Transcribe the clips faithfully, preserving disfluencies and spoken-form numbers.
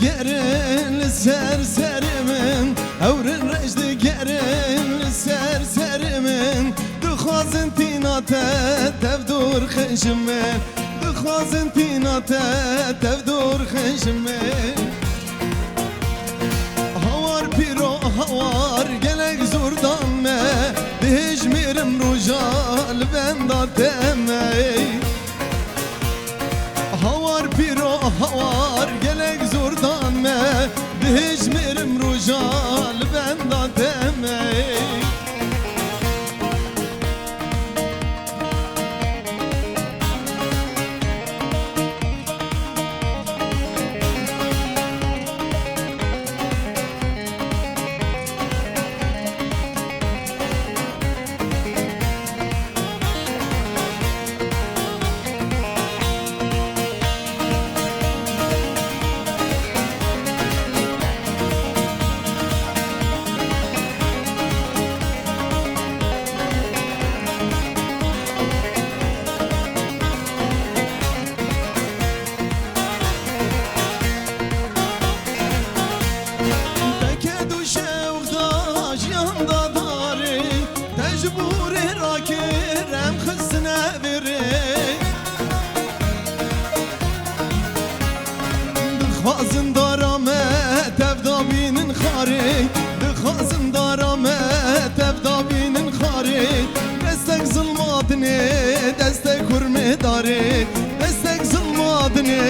Gerin li ser serê min, hewrin reş digerin li ser serê min. Dixwazin tîna te tev dor xijim min. Dixwazin tîna te tev dor xijim min. Hawar pîro hawar gelek zor dan me. Dihêjmêrim roja li benda te me. Hawar pîro hawar gelek zor dan me. Dihêjmêrim roja li benda te me. Te ked û şewq da jiyan da darê, te ji borê rakir em xistine vê rê. Dixwazin dara me tev da bînin xarê, dixwazin dara me tev da bînin xarê. Destek zilma dinê, destek kurmê darê, destek zilma dinê,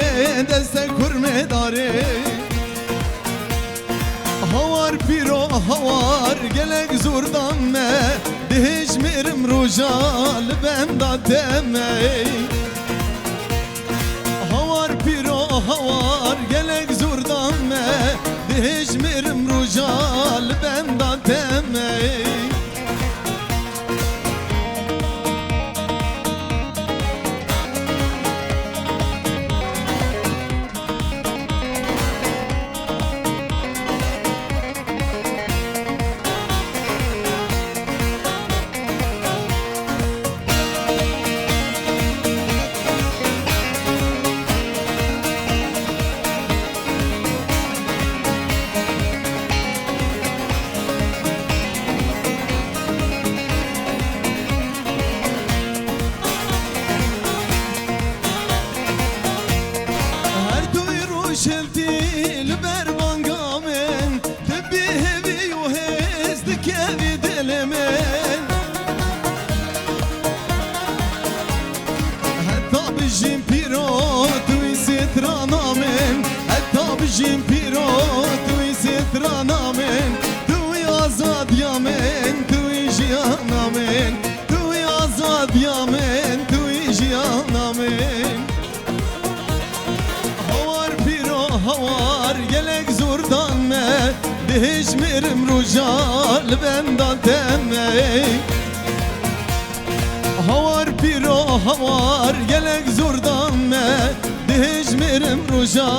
destek kurmê darê. Hawar pîro hawar gelek zor dan me, dihêjmêrim roja li benda te me. Hawar pîro hawar gelek zor dan me, dihêjmêrim roja li benda te me. Her tu roj hiltî li ber banga min, tu bêhevî û hêz dikevî dilê min. Heta bijîm pîro tu yî strana min, heta bijîm pîro tu yî strana min, tu yî azadiya min, tu yî jiyana min, tu yî azadiya min, tu yî jiyana min. Hawar pîro hawar gelek zor dan me, dihêjmêrim roja li benda te me. Hawar pîro hawar gelek zor dan me, dihêjmêrim roja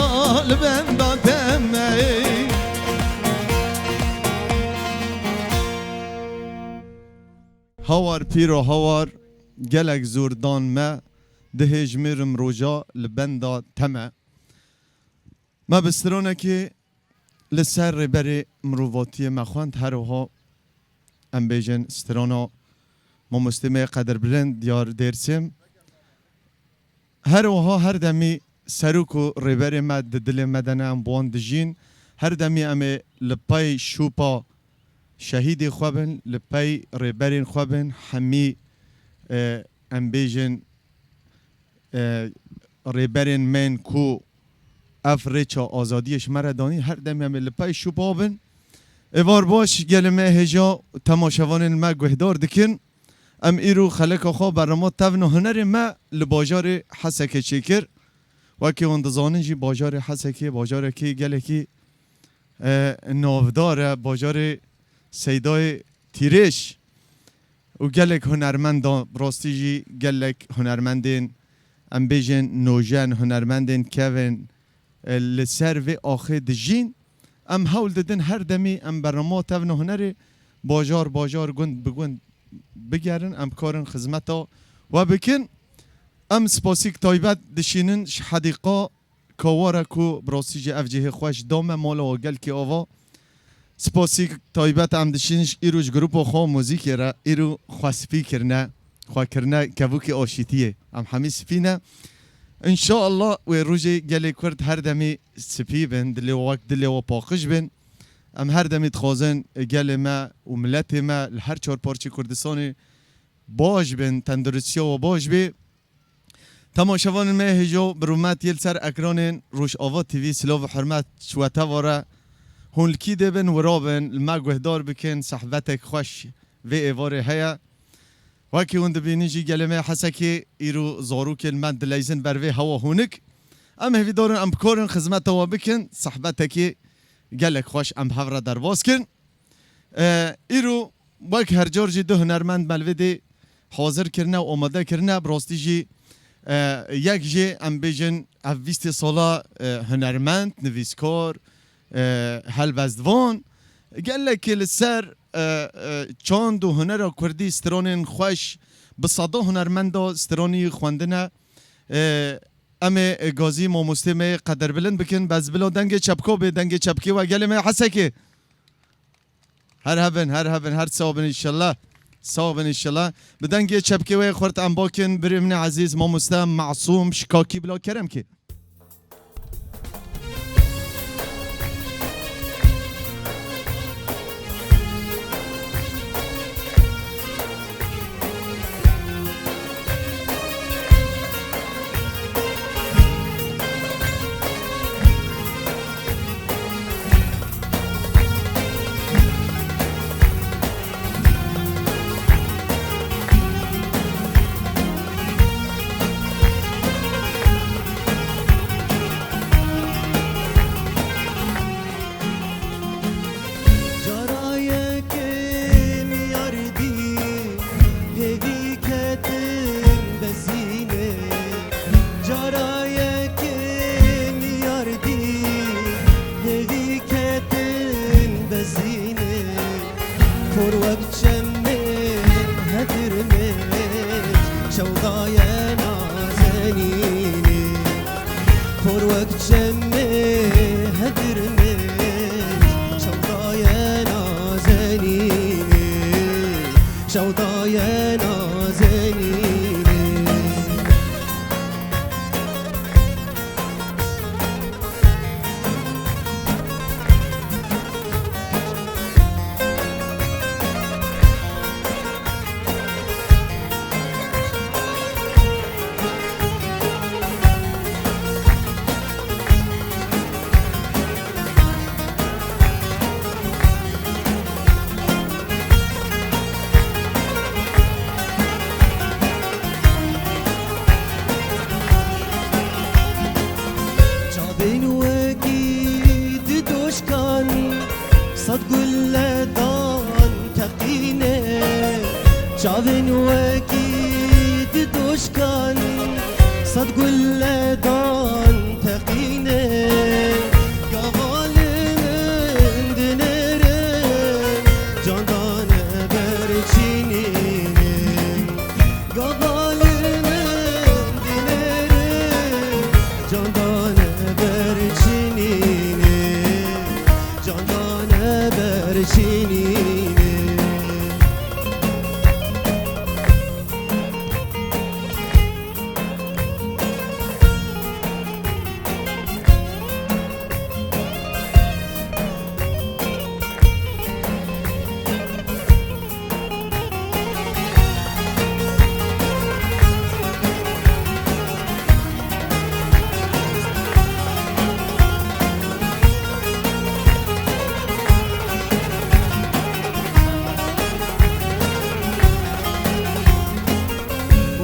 li benda te me. Hawar pîro hawar gelek zor dan me, dihêjmêrim roja li benda te me. Me bi stranekê li ser rêberê mirovatiyê me xwend, her wiha em bêjin strana mamostê me yê qedirbilind Diyar Dêrsim. Her wiha her demî serok û rêberê me di dilê me de ne, em bi wan dijîn. Her demî em ê li pey şûpa şehîdê xwe bin, li pey rêberên xwe bin, hemî, e, em bêjin, e, rêberên me yên ku ev rêça azadiyê ji me re danî, her demê em ê li pey şûpa bin. Êvar baş, gelê me hêja temaşevanên me guhdar dikin. Em îro xeleka xwe bernama tevna hunerê me li bajarê Hesekê çêkir. Wekî hûn dizanin jî bajarê Hesekê bajarekî gelekî, e, navdar e, bajarê Seydayê Tîrêj. Û gelek hunermenda, bi rastî jî gelek hunermendên, em bêjin nojen, hunermendên kevin, e, li ser vê axê dijîn. Em hewl didin her demî em bernama tevna hunerê bajar bajar, gund bi gund bigerin, em bikarin xizmeta we bikin. Em spasîk taybet dişînin ji hedîqa kawar e ku bi rastî jî ev cihê xweş da me mala we gelkî ava. Spasî taybet em dişin ji îro ji grupa xwe muzîkê re, îro xwe spî kirine, xwe kirine kevokê aşîtiyê. Em hemî spî ne. Înşallah wê rojê gelê Kurd her demî spî bin, dilê wek dilê we paqij bin. Em her demî dixwazin gelê me û miletê me li her çar parçê Kurdistanê baş bin, tenduristiya we baş bê. Temaşevanên me hêjo bi rûmet yê li ser ekranên Rojava T V silav û hurmet ji we teva re. Hûn li kî dê bin wira bin, li me guhdar bikin, sehbetek xweş vê êvarê heye. Wekî hûn dibînin jî gelê me Hesekê îro zarokên me dileyzin ber vê hewa hûnik. Em hêvîdar in em bikarin xizmeta we bikin, sehbetekî gelek xweş em bi hev re derbas kin. E, îro wek her car jî du hunermend me li vê dê hazir kirine û amade kirine. Bi rastî jî, e, yek jê em bêjin ev bîstê sala, e, hunermend, nivîskar, e, helbestvan. Gelekî li ser, e, e, çand û hunera kurdî stranên xweş bi seda hunermenda stranî xwendine. E, em ê, e, gazî mamostê me yê qederbilind bikin. Bes bila dengê çepka bê, dengê çepkê we gelê me Hesekê. Her hebin, her hebin, her sağ bin inşallah. Sağ bin inşallah. Bi dengê çepkê wê xurt em bakin, birê min ezîz, mamoste Masûm Şikakî bila kerem ki. Cara yekê miyar dî hêvî ketin bezînê. Cara yekê miyar dî hêvî ketin bezînê. Por wek çemê hedirmê şewdaye nazenînê. Por wek çemê hedirmê şewdaye nazenînê. Şewdaye nazenînê. Çavên wekî di doşkan sed gule dan teqîne. Çavên wekî di doşkan sed gule dan teqîne. Gava li min dinêrin, candane ber çînînê. Gava li min dinêrin, candane ber çînînê. Candane ber çînînê.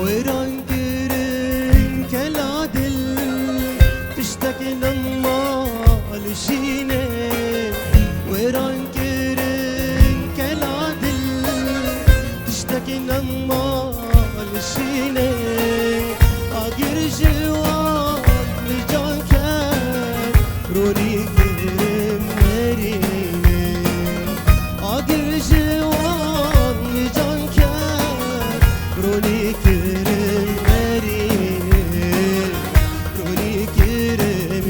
Wêran kirin kela dil, tiştek nema li şînê. Wêran kirin kela dil, tiştek nema li şînê. Agir ji wan li can ket, ronî kirin merînê. Agir ji wan li can ket, ronî kirin merînê. Ronî kirin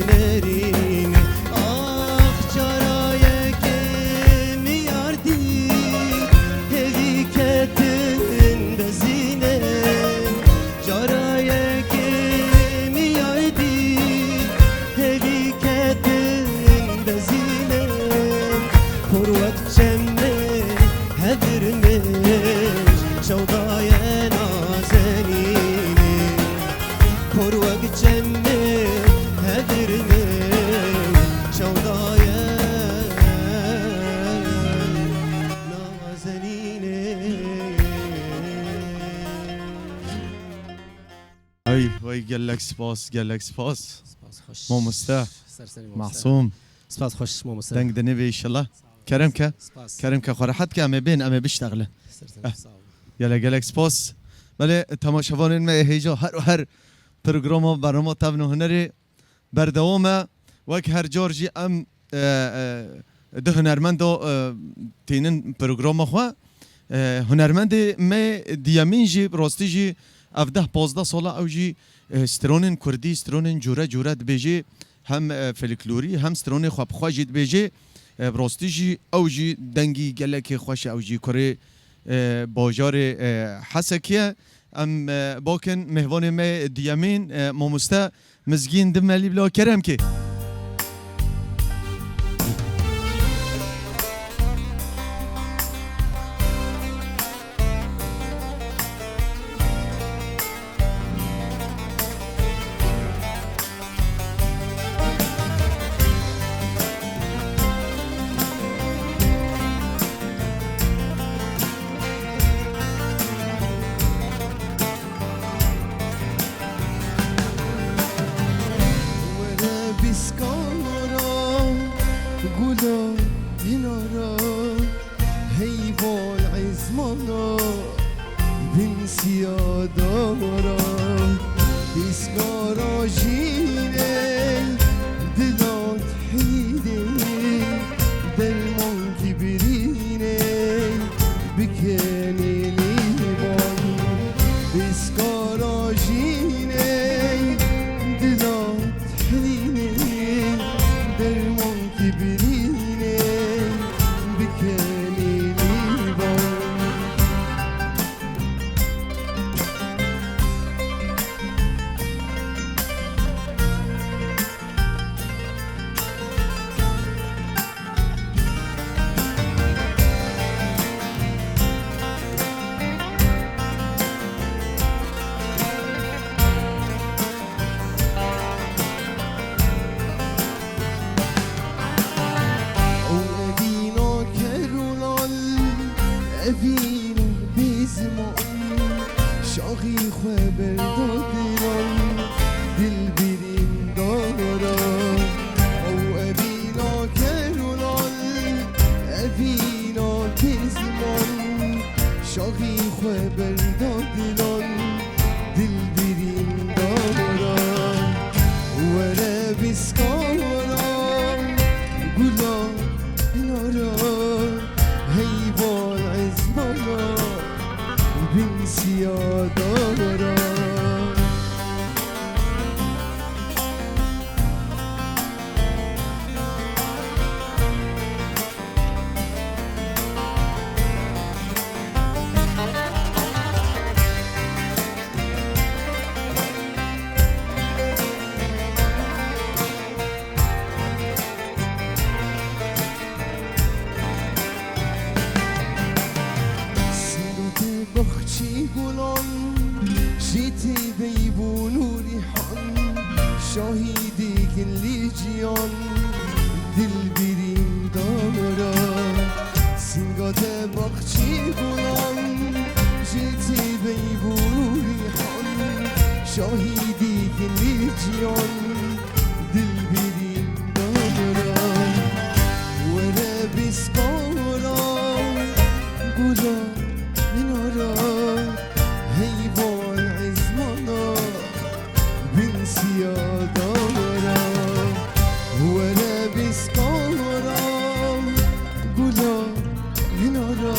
Şewdaye nazenînê, por wek çemê hedirnê, şewdaye nazenînê. Ay, vay, gelek spas, gelek spas. Spas, xweş. Mamoste. Ser serî mamoste. Masûm. Spas, xweş, mamoste. Deng dinê vê inşallah. Kerem ke. Spas. Kerem ke, xwe rehet ke, em ê bên, em ê biştexilin. Ser serî, eh, sağ ol. Gelek gelek spas. Belê, temaşevanên me ê hêja her, her programa, bernama Tevno Hunerê berdewam e. Wek her car jî em, e, e, du hunermenda, e, tînin programa xwe. E, hunermendê me diyemîn jî, bi rastî jî ev deh pazdeh sala ew jî, e, stranên kurdî, stranên cûre cûre dibêjê, hem, e, folklorî, hem stranê xwe bi xwe jî dibêjê. E, bi rastî jî ew jî dengî gelekê xweş e, ew jî kurê, e, bajarê, e, Hesekê ye. Em, e, bakin mêvanê me diyemîn, e, mamoste Mizgîn Dimelî, bila kerem kê. Were bîskara gula hinara, heyval ezmana bin siya dara. Bîskara jînê dila dihînê, derman kibirînê bikenê lîvan. Bîskara jînê dila dihînê, derman kibirînê bikenê lîvan. Ew evîna ker û lal, evîna bêziman, şaxî xwe berda dilan, dilbirîn dara. Ew evîna ker û lal, evîna bêziman, şaxî xwe berda dilan, dilbirîn dara. Were bîskara gula hinara, heyval ezmana bin siya dara. Sîrûtê baxçî gulan, jîtê beybûn û rîhan, şahîdî gilî ciyan, dilbirîn dara. Sîngate baxçî gulan, jîtê beybûn û rîhan, şahîdî gilî ciyan, dilbirîn dara. Were bîskara gula hinara, heyval ezmana bin siya dara. Were bîskara gula hinara,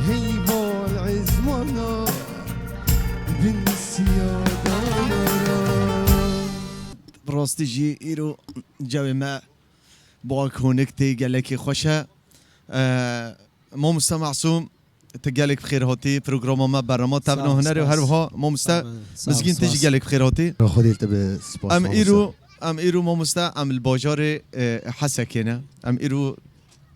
heyval ezmana bin siya dara. Bi rastî jî îro cewê me bi wek honik tê gelekî xweş e. E, Mamoste Masûm, tu gelek bi xêr hatî programa me, bernama Tevna Hunerê û her wiha mamoste Mizgîn, tu jî gelek bi xêr hatî. Xwedê te bi spas. Em îro, em îro mamoste, em li bajarê, e, Hesekê ne. Em îro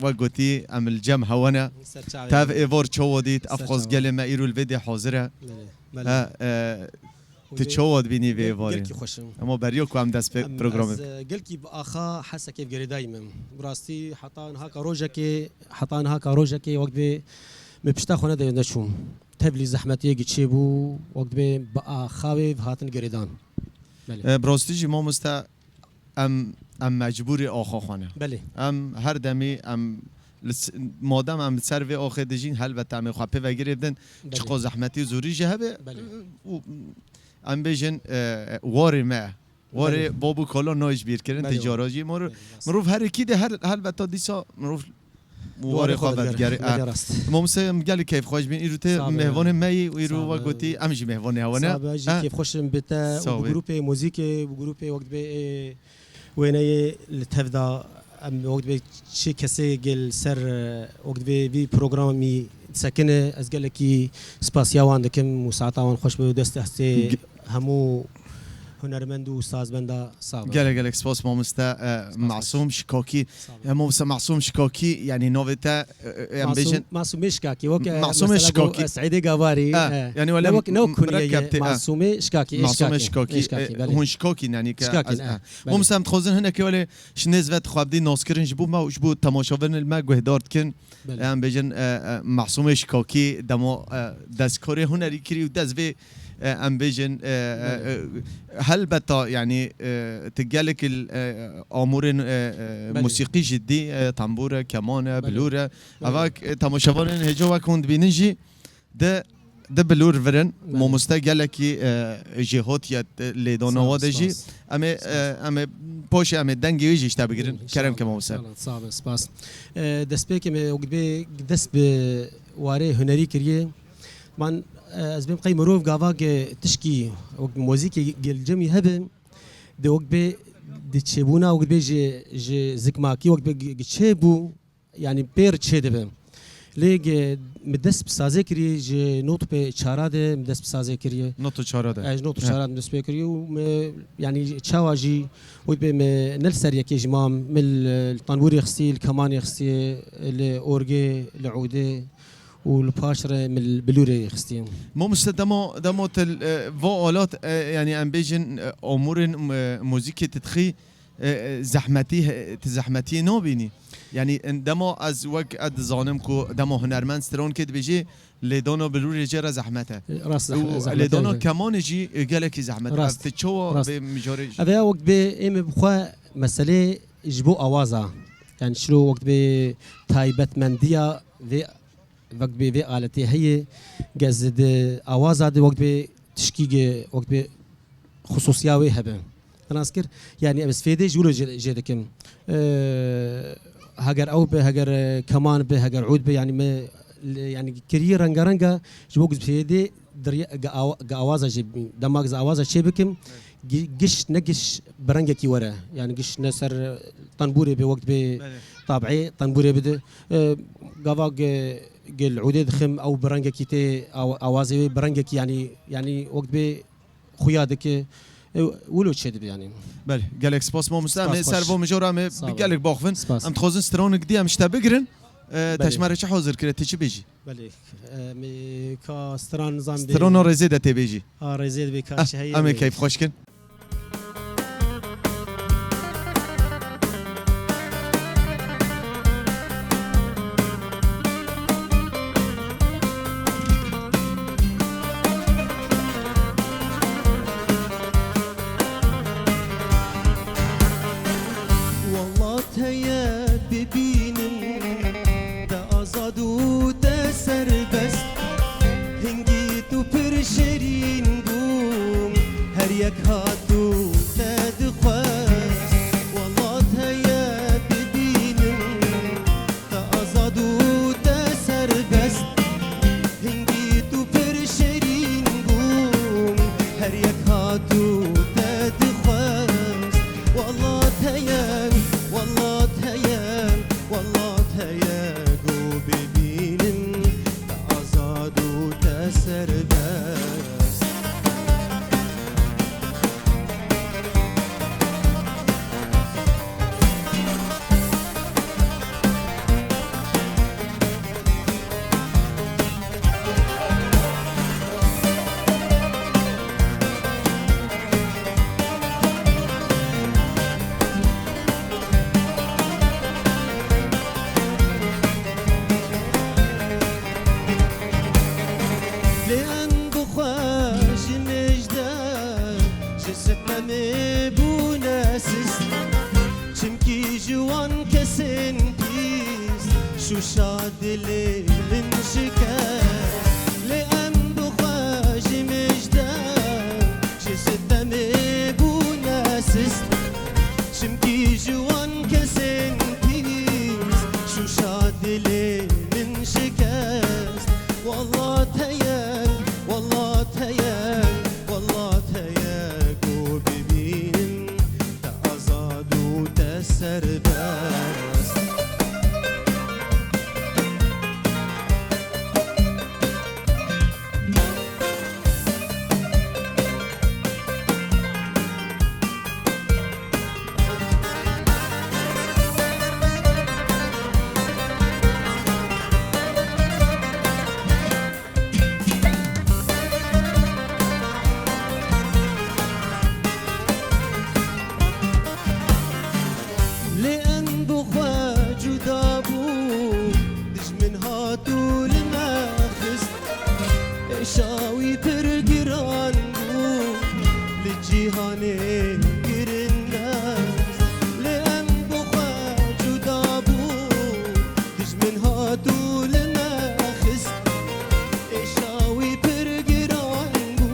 wek gotî, em li cem hewe ne. Ser çavê Tev me. Êvar çawa dît, ev Ser xwaz çavê gelê me. Me îro li vê dê hazir e. Belê, belê. Ha, e, Û tu dê çawa dibînî vê gel-, êvarê? Gelkî xweş im. Ema beriya ku em dest pê Em, programê ez, bikin. E, gelkî bi axa hesa kêfgirêdayî me. Bi rastî heta niha ka rojekê, heta niha ka rojekê wek dibê me pişta xwe nede neçûm. Tevlî zehmetiyê giçê bû, wek dibê bi axa wê hatin girêdan. Belê. E, bi rastî jî mamoste em, em mecbûrê axa xwe ne. Belê. Em her demî em li s-, madem em li ser vê axê dijîn, helbet em ê xwe pê ve girê bidin, Belê. Çiqas zehmetî û zorî jî hebe, Belê. Û em bêjin, e, warê me, warê Belê. Bab û kala nayê ji bîr kirin, Belê. Tijara jî mirov, Belê, rast. Mirov her ikî de her, helbeta dîsa mirov Warê warê xwe xwe vedigere. Vedigere. Belê, rast. Mamoste, em gelek keyfxweş bîn. Îro te Sağ ol. Mêvanê me yî û îro Sağ ol. Wek gotî em jî mêvanê hewe ne. Sağ ol, ez jî Ha? keyfxweş im bi te Sağ û bi ol. Grûpê muzîkê, bi grûpê wek dibê, e, wêneyê li tev da em wek dibê çi kesê gel ser, e, wek dibê vî programî disekine. Ez gelekî spasiya wan dikim û saeta wan xweş be û dest hestê Ge- hemû hunermend û sazbenda sağ be. Gelek gelek spas mamoste, e, Spas, Masûm Şikakî. Sağ be. E, mamoste Masûm Şikakî, yanî navê te, e, e, em Masûm, bêjin Masûmê Şikakî, wek, e, Masûmê mesela Şikakî. Go-, e, Seîdê Gavarî, Ha, e. Yanî Ne wele wek, ne wek kunyeyê, mirekeb tê, ha. Masûmê Şikakî, e, Masûmê Şikakî, Şikakî, e, e, belê. Hûn Şikakî, yanî ke Şikakî, ez, e, e, belê. Mamoste em dixwazin hinek wele ji nêz ve dixwebdî naskirin ji bo me û ji bo temaşevanên me guhdar dikin. Belê. Em bêjin, e, e, Masûmê Şikakî dema, e, destkarê hunerî kirî û dest vê, e, em bêjin, e, e, Belê. E, helbeta, yanî, e, tu gelek il, e, amûrên, e, e, Belê. Musîqî jî dî, e, tembûr e, keman e, Belê. Bilûr e. Belê. Eva, e, temaşevanên hêca wek hûn dibînin jî di, di bilûr virin. Belê. Mamoste gelekî, e, jêhatiye, e, lêdana Sağ ol, wa de jî. Spas. Em ê, Spas. E, em ê paşê em ê dengê wî jî ji te bigirin. İnşallah. Kerem ke mamoste. İnşallah. Sağ ol, spas. E, destpêkê me wek dibê dest bi warê hunerî kiriye. Man, e, ez bêm qey mirov gava ge tişkî wek muzîkê gel cemî hebe, de wek dibê di çêbûna wek dibê ji, ji zikmakî wek dibê gi-, giçê bû, yanî pêr çê dibe. Lê ge mi dest bi sazê kiriye ji not pê çara de mi dest bi sazê kiriye. Not û çara de. E, ji not û He. Çara de mi dest pê kiriye û mi, yanî çawa jî wek dibê mi ne li ser yekê jî mam, mi li, li tanbûrê xistiye, li kemanê xistiye, li orgê, li ûdê û li paş re min li bilûrê xistiye. Mamoste dema, dema te, e, va alat, e, yanî em bêjin, e, amûrên, e, muzîkê tu dixî, e, e, zehmetî, e, tu zehmetiyê nabînî? Yanî, en, dema ez wek ez dizanim ku dema hunermend strankê dibêjê, lêdana bilûrê jê re zehmet e. Rast zeh-, Û zehmet e. Lêdana kemanê jî, e, gelekî zehmet e. Rast. Ev tu çawa Rast. Vê mijarê jî? Ev ya wek dibê ê min bi xwe meselê ji bo awaza. Yanî çilo wek dibê taybetmendiya vê wek dibê vê aletê heye, gez di awaza de wek dibê tişkî ge wek dibê xusûsiya wê hebe. Te nas kir? Yanî ez fêdê ji wilo jê, jê dikim. Ee, heger ew be, heger, e, keman be, heger ûd be, yanî me, yanî kiriyê rengarenga ji bo ku fêdê diriya, ge awa-, ge awaza jê, dema ge awaza çê bikim, gi-, giş ne giş bi rengekî were. Yanî giş ne ser, e, tenbûrê be, wek dibê Belê. Tabî tenbûrê bide. E, gava ge, ge li ûdê dixim, ew bi rengekî tê, aw-, awazê wê bi rengekî, yanî, yanî wek dibê xuya dike. E, wilo çê dibe yanî. Belê, gelek spas mamoste. Em ê Spas, ser xweş. Vo mijara em ê Sağ ol. Gelek baxivin. Spas. Em dixwazin stranek dî em ji te bigirin. E, Belê. Te ji me re çi hazir kiriye? Tu çi bêjî? Belê. E, me ka stran zam bê. Strana rêzê de tê bêjî. Ha, rêzê de bê ka Ah, çi heye em ê bê. Keyf xweş kin. Wallah heye bibînim, te azad û te serbest. Hingî tu pir şêrîn bû, her yek hat û te dixwest. Wallah heye bibînim, te azad û te serbest. Hingî tu pir şêrîn bû, her yek hat û te dixwest. Wallah heye, wallah heye, wallah heye ku bibînim, te azad û te serbest. Em ê bûne sist, çimkî ji wan kesên pîs, şûşa dilê min şikest. Lê em bi xwe jî mijde, ji sitemê bûne sist, çimkî ji wan kesên pîs, şûşa dilê min şikest. Wallah te yek, wallah te yek, wallah te yek û bibînim te azad û te serbest. Lê em bi xwe cuda bûn, dijmin hat û li me xist. Êşa wî pir giran bû, li cîhanê girin dest. Lê em bi xwe cuda bûn, dijmin hat û li me xist. Êşa wî pir giran bû,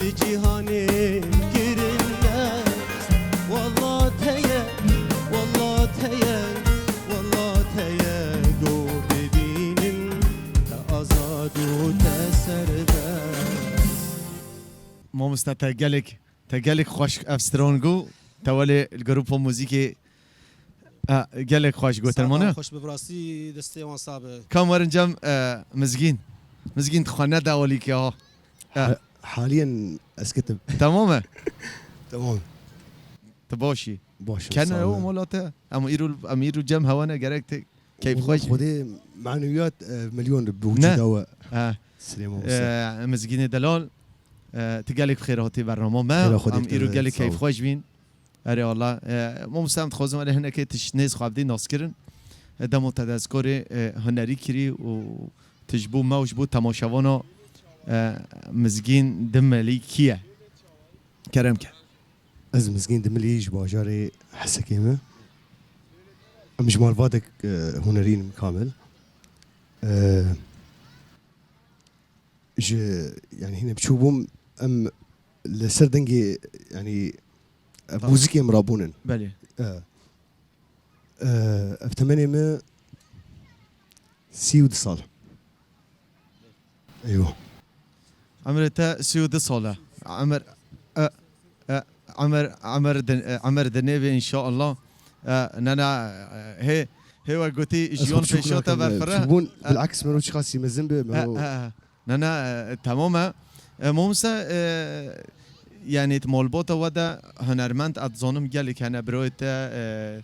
li cîhanê girin dest. Wallah te ye, wallah te ye, wallah te ye, go bibînim, te azad û te serbest. Mamoste, te gelek, te gelek xweş ev stran got. Te welê li grupa muzîkê, e, gelek xweş gotin. Sağ ol, mane? Xweş be, bi rastî destê wan sax be. Kam werin cem, e, Mizgîn. Mizgîn, tu xwe nede alîkê ha. E. Ha-, haliyen ez ketim. Tamam e? Tamam. Tu baş î? Baş im, kene sağ ol. Ew mala te? Em îro, em îro cem hewa ne, gerek te keyf xweş. Xwedê manewiyat, e, milyon bi wicûda we. Ha. Silêman Musa. E, Mizgînê delal, e, tu gelek bi xêr hatî bernama me. Xêra Xwedê. Em îro gelek keyf xweş bîn. Erê Allah. E, mamoste, em dixwazin erê hinekê tişt nêz xwe bidî naskirin. E, demo te destkorê, e, hunerî kirî û tu ji bo me û ji bo temaşevana, e, Mizgîn Dimelî kî ye? Kerem ke. Ez Mizgîn Dimilî ji bajarê Hesekê me. Em ji malbatek, e, hunerî in kamil. E, ji, yani hîne biçûk bûm, em li ser dengê, yani, e, muzîkê min rabûnin. Belê. E, e, ev temenê min sî û du sal. Eywa. Emrê te sî û du sal e. Emer, e, e, emer, emer din, e, emer dinê be înşallah. E, ne, ne, e, hê, hê we gotî, jiyan pêşa te berfireh. Çûbûn, e, bilaks mero çiqasî mezin be, e, mero. E, e, ne, ne, e, temam e. E, mamoste, e, yani, di malbata we de hunermend, ez dizanim gelek hene, birayê te, e,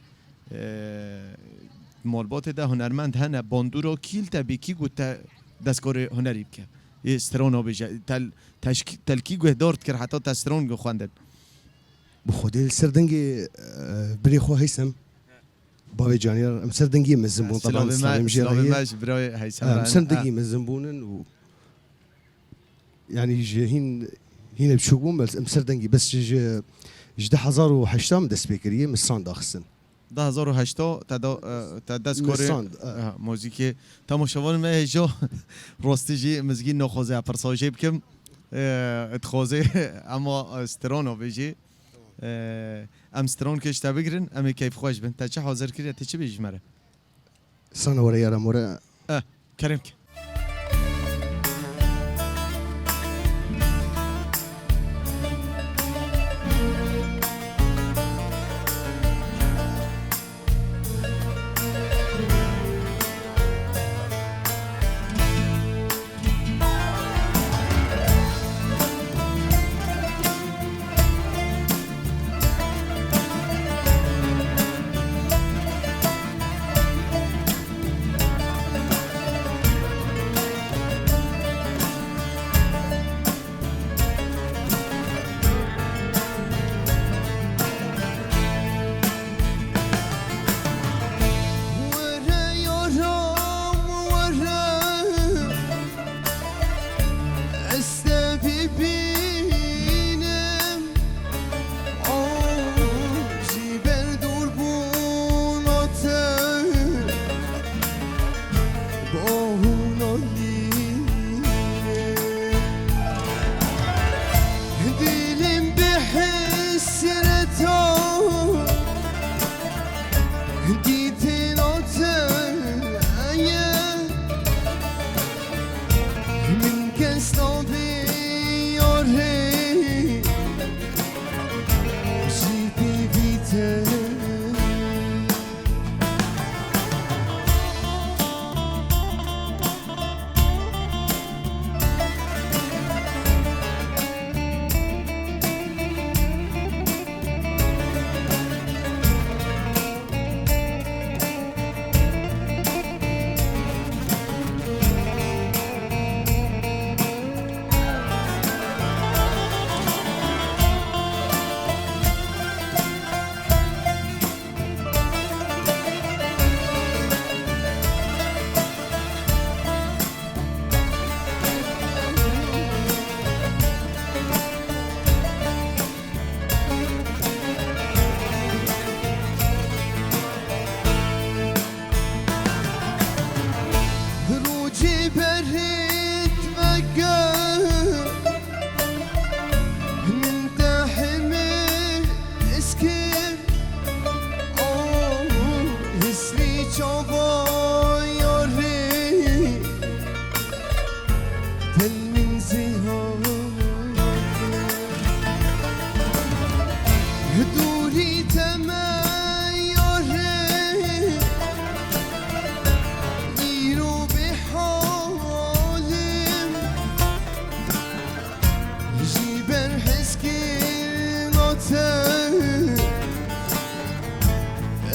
Eee, malbatê de hunermend hene, bandora kî li te bî, kî got te destkarê hunerî bike? Ê strana bêje, tel-, teşk-, telkî guhdar dikir, heta te stran got xwendin. Bi Xwedê li ser dengê, eee, birê xwe Heysem. Bavê Caniyar, em ser dengê mezin bûn, taban silavê me, silavê me jê silavê re ye. Me ji birayê Heysem re hene. Em ser dengê mezin bûnin û Yani ji hîn, hîne biçûk bûm, bes em ser dengî, bes ji, ji, ji du hezar û heşt min dest pê kiriye, min stran daxistin. Du hezar û heşt te da, e, te dest korê, stran, e, ha, muzîkê. Temaşevanê me hêja, rastî jî Mizgîn naxwaze ez pirsa jê bikim. E, dixwaze ema, e, strana bêjî. E, em stran kê ji te bigirin, em ê keyfxweş bin. Te çi hazir kiriye, te çi bêjî ji me re? Sana were yara more. Eh, kerem ke.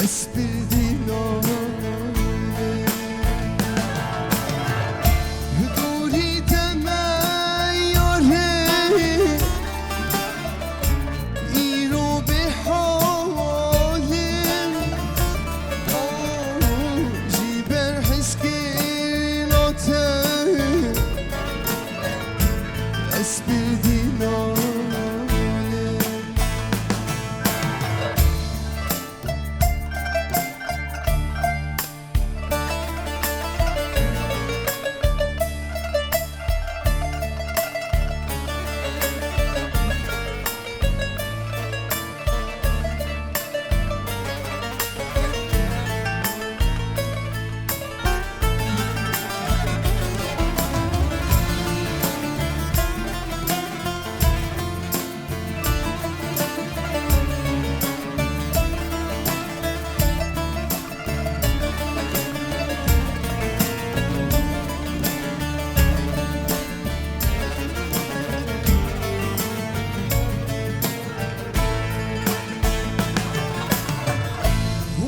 Spildî nane. Dûrî te me yarê, îro bê halê. Ji ber heskêna te, ez spildî nane.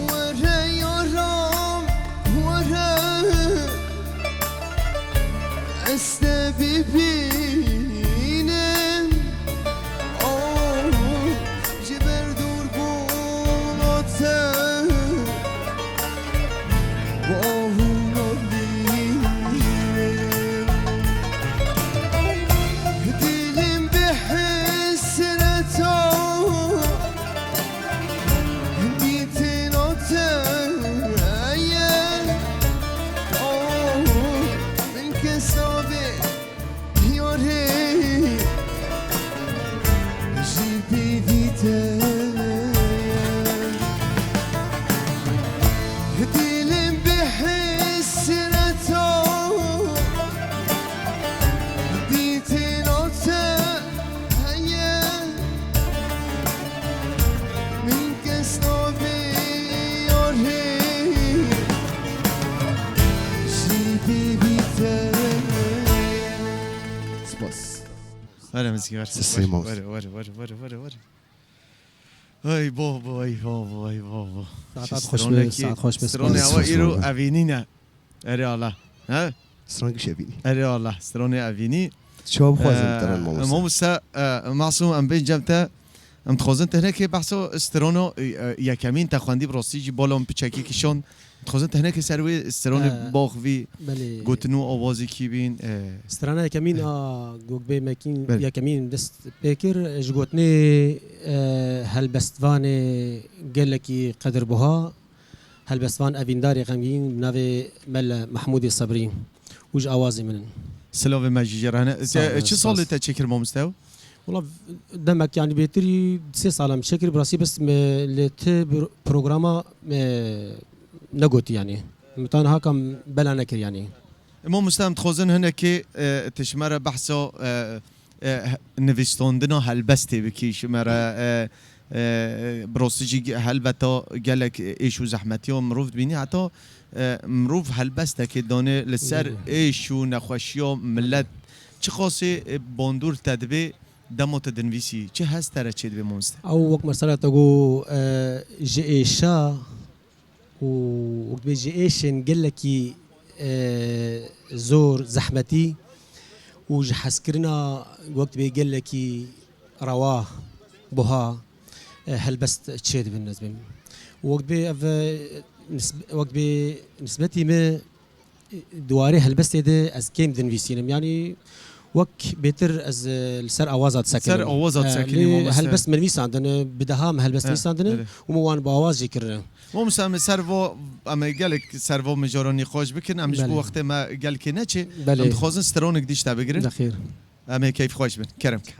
Were yaram, were. Ez te bibînim, oh, ji ber dûrbûna te, bi ahûna dînim. Dilim bi hesreta dîtina te ye. Oh, min kes nabê yarê ji pêvî te ye. Dilim bi hesreta dîtina te heye. Min kes nabê yarê ji pêvî te. Spas. Were mizgî, were. Sesê Were, mamoste. Were, were, were, were, were, were. Ay babo, ay babo, ay babo. Saet Şi xweş be, stronekî, saet xweş be, stronê spas. Ewa Spas, îro baba. Evînî ne. Erê Allah. He? Stran giş evînî. Erê Allah, stronê evînî. Çawa bixwazin Ee, teran mamoste? Mamoste, e, Masûm, em bên cem te. Em dixwazin tenekê behsa strano, e, e, yekemîn te xwendî, bi rastî jî bala min piçekî kişand. Dixwazin tenekê ser wê stranê Ee, bax vî belê. Gotin û awazê kî bîn, e. Strana yekemîn a Gokbê Mekîn Belê. Yekemîn dest pê kir ji gotinê, e, helbestvanê gelekî qedirbuha, helbestvan evîndarê xemgîn bi navê Mele Mehmûdê Sebrî û ji awazê min in. Silavê me jî jê re hene. Sağ ol, Te, çi sağ ol. Salê te çêkir mamoste ew? Wala, demek, yani, bêtirî sê sal em çêkir, bi rastî bes me li ti bir programa me negotî, yani. Min tan haka bela nekir, yani. Mamoste, em dixwazin hinekê, e, tu ji me re behsa, e, e, he-, nivîsandina helbestê bikî ji me re, e, e, bi rastî jî ge-, helbeta gelek êş û zehmetiya mirov dibînî, heta, e, mirov helbestekê danê li ser Belê. Êş û nexweşiya milet. Çiqasê, e, bandor te dibê dema te dinivîsî? Çi hest te re çêdibê mamoste? Ew wek mesela te got, e, ji êşa û wek dibê ji êşên gelekî, e, zor, zehmetî û ji hezkirina wek dibê gelekî rewa, buha, e, helbest çêdibin, ez bêm. Wek dibê ev, e, nisb-, wek dibê nisbetî me, e, di warê helbestê de ez kêm dinivîsînim. Yanî wek bêtir ez, e, li ser awaza disekînim. Ser awaza E, disekînî, lê mamoste. Helbest min nivîsandin, e, bi deha min helbest E, nivîsandin e, belê. Û min wan bi awaz jî kirine. Mamoste, em ê ser vo, em ê gelek ser vo mijara nîqaş bikin, em ji bo Belê. Wextê me gelkê neçê. Belê. Em dixwazin stranek dî ji te bigirin. Dixêr. Em ê keyf xweş bin. Kerem ke.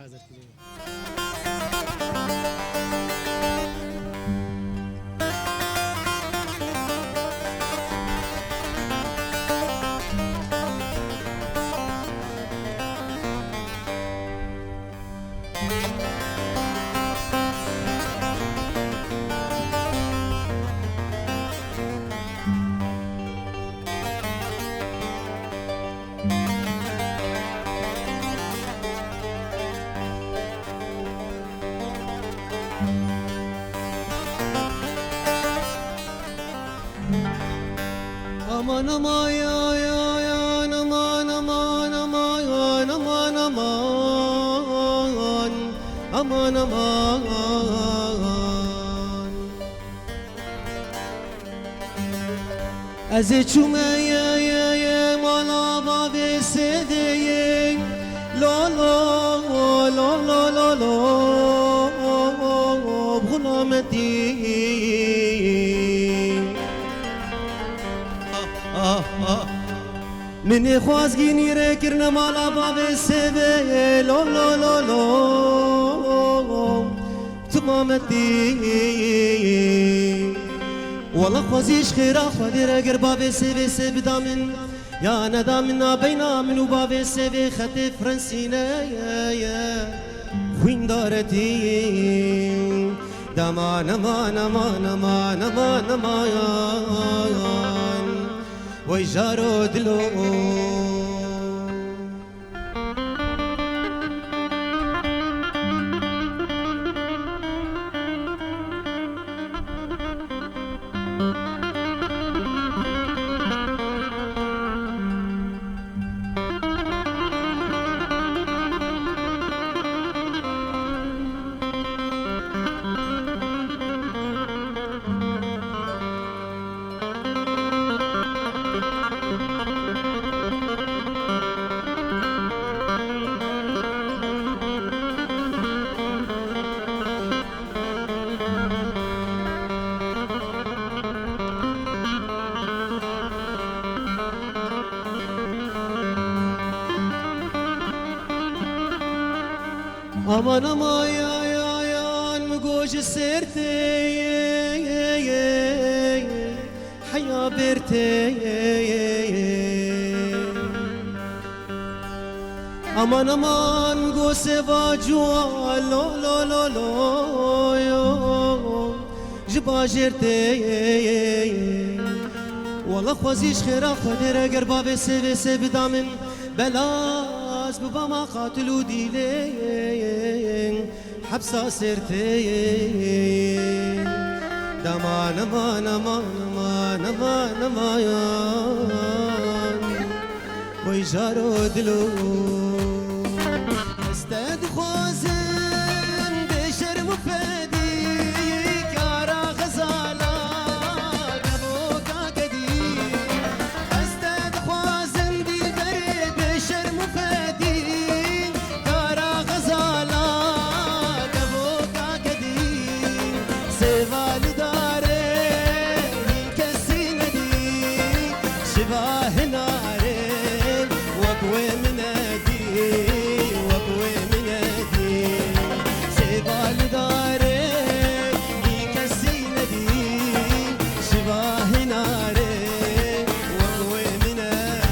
Aman, aman, aman, aman, aman, aman, aman, aman, aman. Ez ê çûme ye, ye, ye, mala bavê Sêvê ye. Lo, lo, lo, lo, lo, lo, xulametî. Ah, ah, ah. Min ê xwazgînî rê kirine mala bavê Sêvê. Lo, lo, lo, lo. Tu mametî. Wela xwezî ji xêra Xwedê re ger bavê Sêvê sê bida min, ya neda min, nabeyna min û bavê Sêvê xetê frensîne ye, ye. Xwîndaretî. Daman, aman, aman, aman, aman, aman. Wey jaro dilo. Aman, aman, ya, ya, yan, mi go ji ser tê, heya ber tê. Aman, aman, go Sêva cuwa, lo, lo, lo, lo, yo, ji bajêr tê. Wela xwezî ji xêra Xwedê re ger bavê Sêvê sê bida min, bela ez bibama qatil û dîlê hepsa sêrtê. Daman, aman, aman, aman, aman, aman, wey jaro dilo. Ez te dixwazim bê şerm û fedî, kara xezala, devoka kedî. Ez te dixwazim dîlberê bê şerm û fedî, kara xezala, devoka kedî. Sêva li darê hîn kesî nedî, şiva hinarê wek wê min nedî, wek wê min nedî. Sêva li darê hîn kesî nedî, şiva hinarê wek wê min nedî.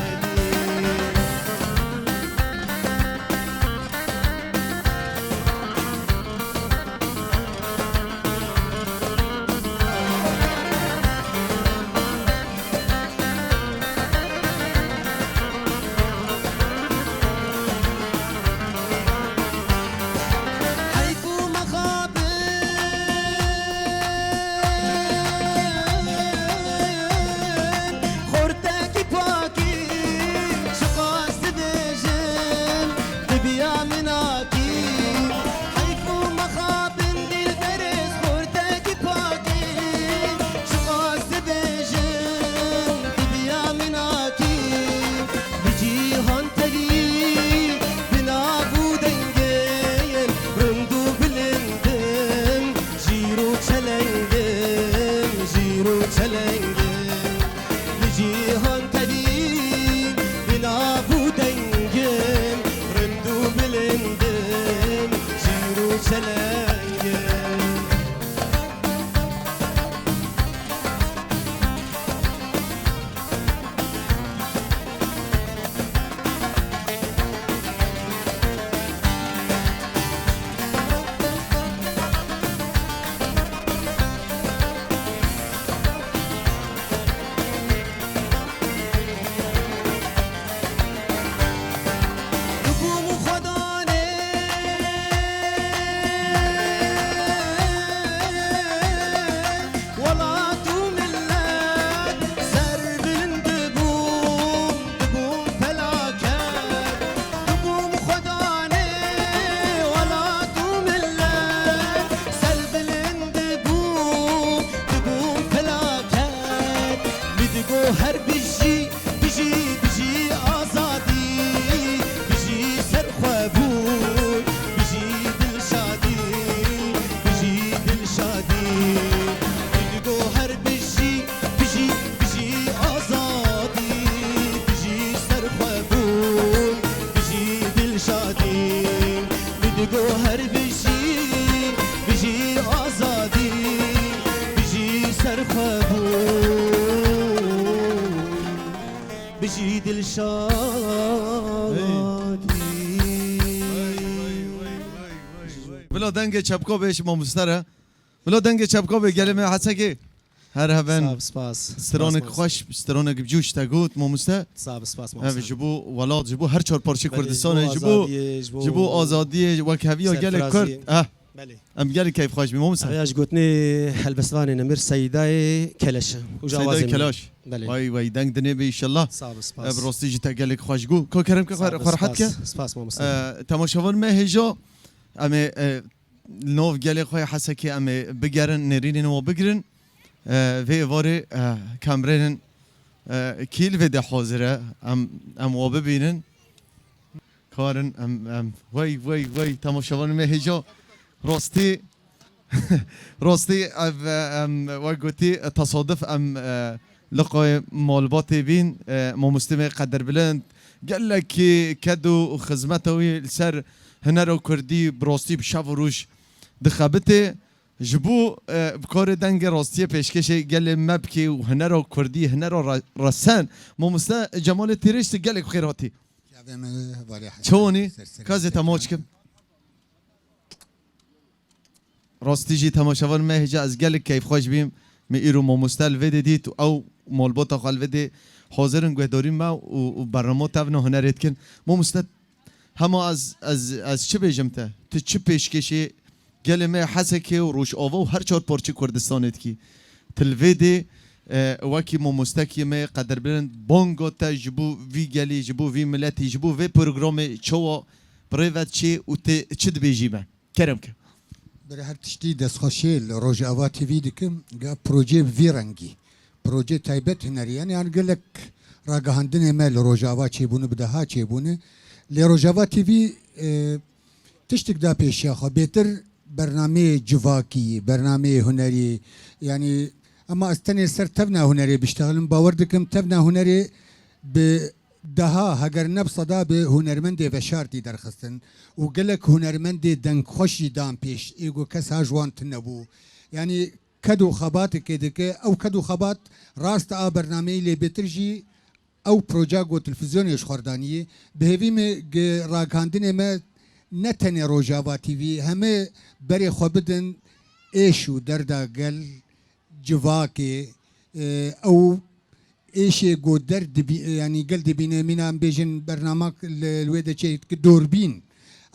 Go her bijî, bijî azadî, bijî serxwebûn, bijî dilşadî. Bila dengê çepka bê ji mamoste re. Bila dengê çepka bê gelê me Hesekê. Her heben. Sax, spas. Stranek xweş, stranek cûş te got, mamoste. Sax, spas, mamoste. Ev ji bo welat, ji bo her çar parçê Kurdistanê, ji bo, ji bo azadiyê, wekheviya gelê Kurd. Eh. Belê. Em gelê keyfxweş bî, mamoste. Ev ya ji gotinê helbestvanê nemir Seydayê Keleş. Û ji Seydayê Kelaş. Belê. Way, way, deng dinê bê inşallah. Sax, spas. Ev rastî jî te gelek xweş got. Ka kerem ke xwe rehet ke. Spas, mamoste. Eh, temaşevan me hêja, em ê, eh, li nav gelê xwe yê Hesekê em ê bigerin, nêrînên wan bigirin. E, vê êvarê, e, kamrênin, e, kî li vê de hazir e, em, em wa bibînin. Karin, em, em, wey, wey, wey, temaşevanê me hêja. Rastî, rastî, ev, e, em, wek gotî, e, tesaduf em, e, liqayê malbatê bîn, e, mamostê me qedirbilind, gelekî ked û xizmeta wî li ser hunera kurdî bi rastî bi şev û roj dixebitê. Ji bo, e, bi karê dengê rastiyê pêşkêşê gelê me bikê û hunera kurdî, hunera re-, resen, mamoste Cemalê Têrêş, tu gelek xêr hatî. Çawanî? Ka ez ê te maç kim. Rastî jî temaşevan me hêja ez gelek keyfxweş bîm. Me îro mamoste li vê dê dît û ew malbata xwe li vê dê hazir in guhdarî me û, û bernama tevna hunerê dikin. Mamoste, hema ez, ez, ez çi bêjim te? Tu çi pêşkêşê gelê me Hesekê û Rojava û her çar parçê Kurdistanê dikî? Tu li vê dê, e, wekî mamostekî me qedirbilind, banga te ji bo vî gelî, ji bo vî miletî, ji bo vê programê çawa bi rê ve diçê û tê çi dibêjî me? Kerem ke. Berê her tiştî destxweşê li Rojava T V dikim, ga proje bi vî rengî. Proje taybet hunerî, yani, yani gelek ragihandinê me li Rojava çêbûne, bi deha çêbûne. Lê Rojava T V, e, tiştik da pêşiya xwe. Bêtir bernameyê civakî, bernameyê hunerî, yani, ema ez tenê ser tevna hunerê biştexlim, bawer dikim tevna hunerê bi deha, heger ne bi seda bi hunermendê veşartî derxistin û gelek hunermendê dengxweş jî dan pêş, ê ku kes ha ji wan tune bû. Yani ked û xebatekê dike, ew ked û xebat rast a bernameyî lê bêtir jî ew proja ku televîzyonê ji xwe r daniyê, bi hêvî me gi ragihandinê me ne tenê Rojava T V, heme berê xwe bidin êş û derda gel, civakê, e, ew êşê ku der dibî-, yanî gel dibîne, mîna em bêjin bernamak li, li wê de çê dike dorbîn.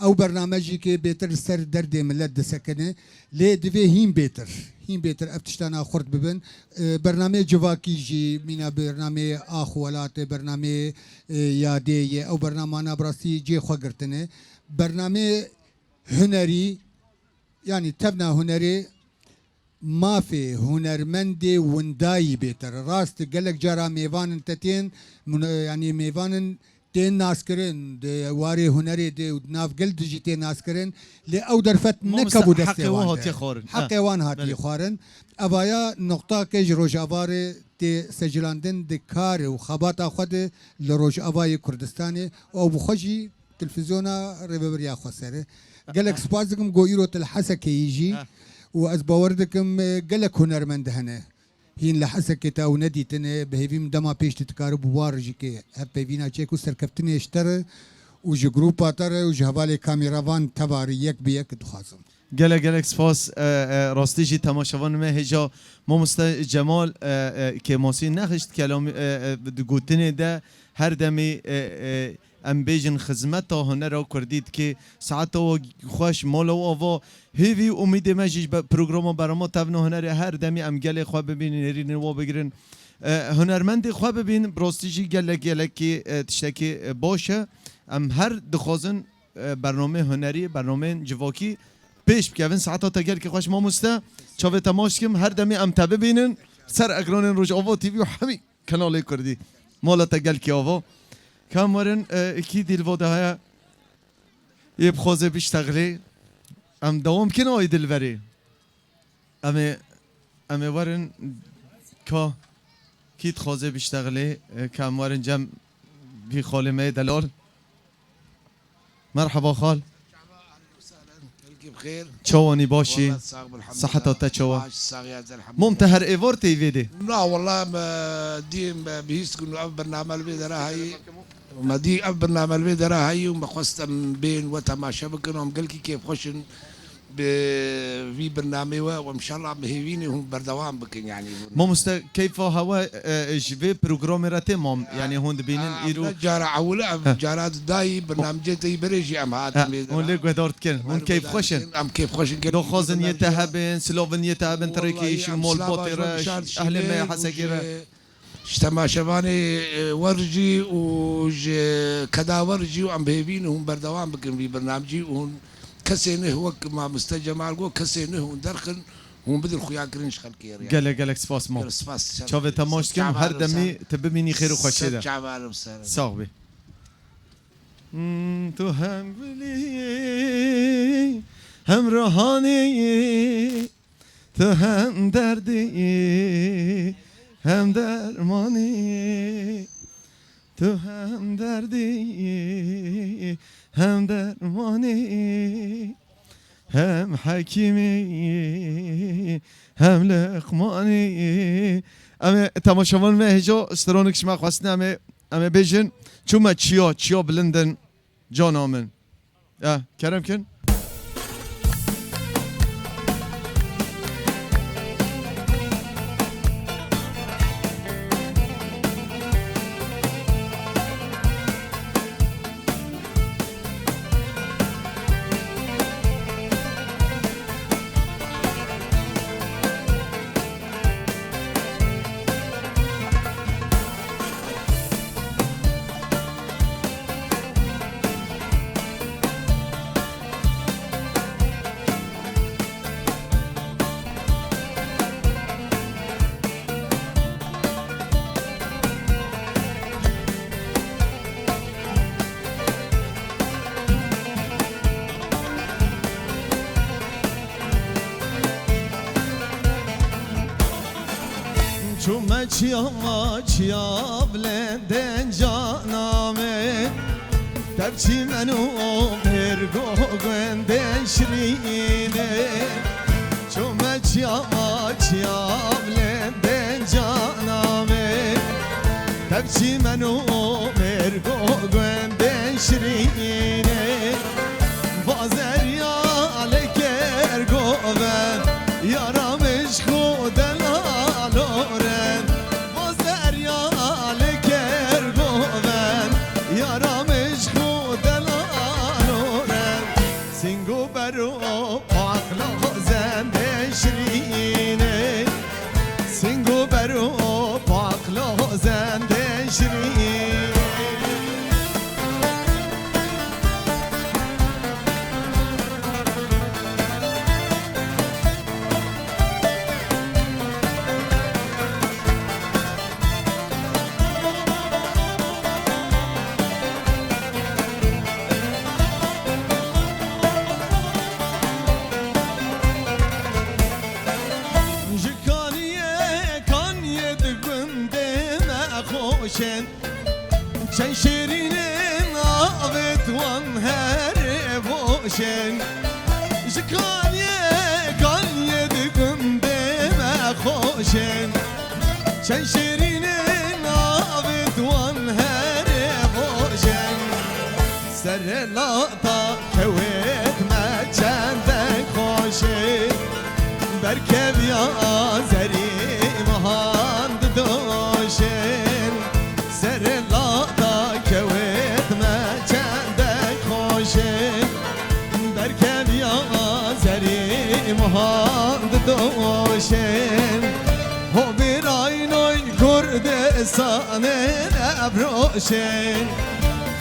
Ew bername jî ke bêtir li ser derdê milet disekine, lê divê hîn bêtir, hîn bêtir ev tiştana xurt bibin. E, bernameyê civakî jî, mîna bernameyê Ax Welatê, bernameyê, e, Yadê ye, ew bernamana bi rastî cê xwe girtine. Bernameyê hunerî, yanî tevna hunerê, mafê hunermendê windayî bêtir. Rast, gelek cara mêvanin te tên, mun-, yanî mêvanin tên naskirin, di warê hunerê de û di nav gel de jî tên naskirin, lê ew derfet nekebû destê wan de. Heqê wan hatiye xwarin. Heqê wan hatiye xwarin. Evaya noqtake ji Rojava re tê secilandin di kar û xebata xwe de li Rojavayê Kurdistanê û ew bi xwe jî televîzyona Rêveberiya Xweser e. Gelek spas dikim ku îro tu li Hesekê yî jî û ez bawer dikim, e, gelek hunermend hene. Hîn li Hesekê te ew nedîtine, bi hêvî min dema pêş tu dikaribû wan re jî ke hevpeyvîna çêk û serkeftinê ji te re û ji grûpa te re û ji hevalê kameravan teva re yek bi yek dixwazim. Gelek gelek spas, e, e, rastî jî temaşevanê me hêja mamoste Cemal, e, e, Kêmasî nexişt kelamî, e, e, di gotinê de her demî, e, e, em bêjin xizmeta hunera kurdî dike, saeta we xweş, mala we ava. Hêvî û umîdê me jî ji be-, programa berama tevna hunerê her demî em gelê xwe bibînin, nêrînên we bigirin. E, hunermendê xwe bibîn, bi rastî jî gelek gelekî, e, tiştekî, e, baş e. Em her dixwazin, e, bernameyê hunerî, bernameyên civakî pêş bikevin. Saeta te gelkî xweş mamoste. Çavê te maç dikim, her demî em te bibînin ser ekranên Rojava T V û hemî kanalê Kurdî. Mala te gelkî ava. Ka em werin, e, kî dî li va de heye yê bixwaze biştexilê. Em dewam kin ayî dilberê. Em ê, em ê werin ka kî dixwaze biştexilê, e, ka em werin cem vî xalê me yê delal. Merheba xal. Kî bi xêr? Çawanî, başî? Wallah, sax bil, elhamdulillah. Siheta te çawa? Baş, sax ya, elhamdulillah. Mom, te her êvar tê vê dê? Na, wallah, me dî, me bihîst ku ev bername li vê dera heyî. Me dî ev bername li vê dera heyî û me xwest em bên we temaşe bikin, em gelkî kêfxweş in bi vî bernamê we û inşallah em hêvî ne hûn berdewam bikin, yanî. Mamoste, keyfa hewe, e, ji vê programê re tê, mam? Yanî hûn dibînin, ha, îro ne cara ewil e, ev, heh, cara dudayî bernamecê te yî berê jî em hatin, heh, vê dera. Hûn lê guhdar dikin, hûn keyfxweş in. Em keyfxweş in, gelkî. Daxwazin yê te hebin, silavin yê te hebin, tirekî, wallahî, ji em malbatê re, ji ehlê me Hesekê re. Ji temaşevanê, e, we re jî û ji keda we re jî û em bi hêvî ne hûn berdewam bikin vî bernamecî û hûn kesê ne wek mamoste Cemal got, kesê ne hûn derxin, hûn bidin xuyakirin ji xelkê re. Gelek, gelek spas, mam. Gelek spas. Çavê te maç dikim, her demî tu bimînî xêr û xweşiyê de. Ser çava, ser. Sax bî. Hmm, tu hem gulî, hem rihanî, tu hem derdî, hem dermanî. Tu hem derdî, hem dermanî, hem hekîmî, hem liqmanî. Em ê temaşevan me hêja stranik ji me xwestine, em ê, em ê bêjin, çûme çiya, çiya bilind in, cana min. Eh, kerem kin. Çûme çiya, çiya bilendên cana me, tev çîmen û mêrgo gundên şirîne. Çûme çiya, çiya bilendên cana me, tev çîmen û mêrgo gundên şirîne. Vazeriya li ker govend, yara min ji xwe delal oren. Vazeriya li ker govend, yara min ji xwe delal oren. Sîng û ber û paqlo zendê şirîne. Sîng û ber û paqlo zendê şirîne. Ji Kaniyê, Kaniyê di gundê me xweş in. Çend şêrîn in avêt wan herê boş in. Ji Kaniyê, Kaniyê di gundê me xweş in. Çend şêrîn in avêt wan herê boş in. Serê lata kewêt me çendek xweş e. Berkeviya zerî mehan didoşin. Serê lata kewêt me çendek xweş e. Berkeviya zerî mehan didoşin. Ho biraynoy Kurdistanê nefroşin.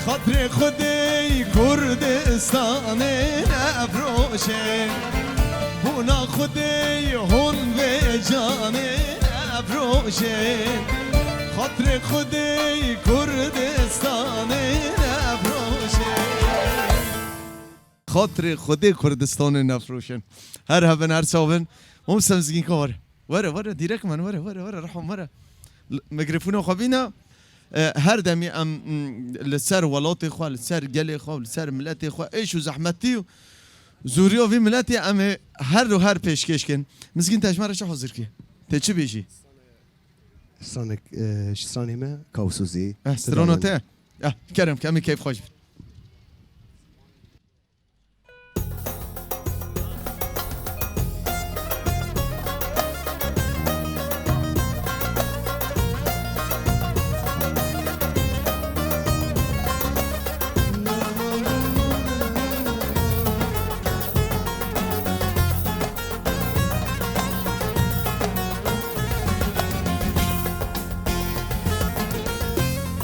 Xatirê Xwedê Kurdistanê nefroşin. Bona Xwedê hûn vê canê nefroşin. Xatirê Xwedê Kurdistanê nefroşin. Xatirê Xwedê Kurdistanê nefroşin. Her hebin, her çav in. Mom Semzgînka were. Were, were, dîrek min, were, were, were, Rehman, were. L-, mikrofona xwe bîne. E, her demî em, m, li ser welatê xwe, li ser gelê xwe, li ser miletê xwe êş û zehmetî û Zûriya vî miletê em ê her û her pêşkêş kin. Mizgîn, te ji me re çi hazir kir? Tê çi bêjî? Stranek, e, ji stranê me Kawsûzî. Eh, strona te. Eh, kerem ke, em ê keyf xweş bin.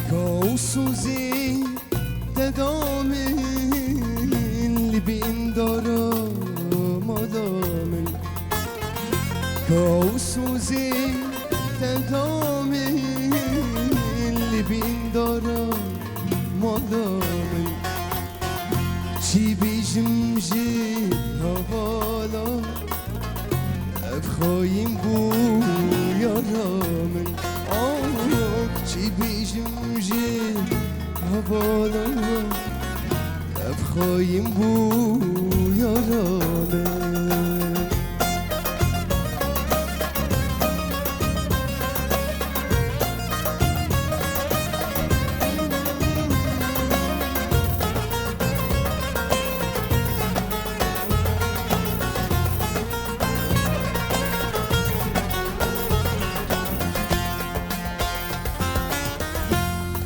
Kawsûzî Teda min li bîn dara mala min. Kawsûzî teda min li bîn dara mala min. Çi bêjim ji hevala, ev xayîn bû yara min. Ah, çi bêjim ji hevala, ev xayîn bû yara min.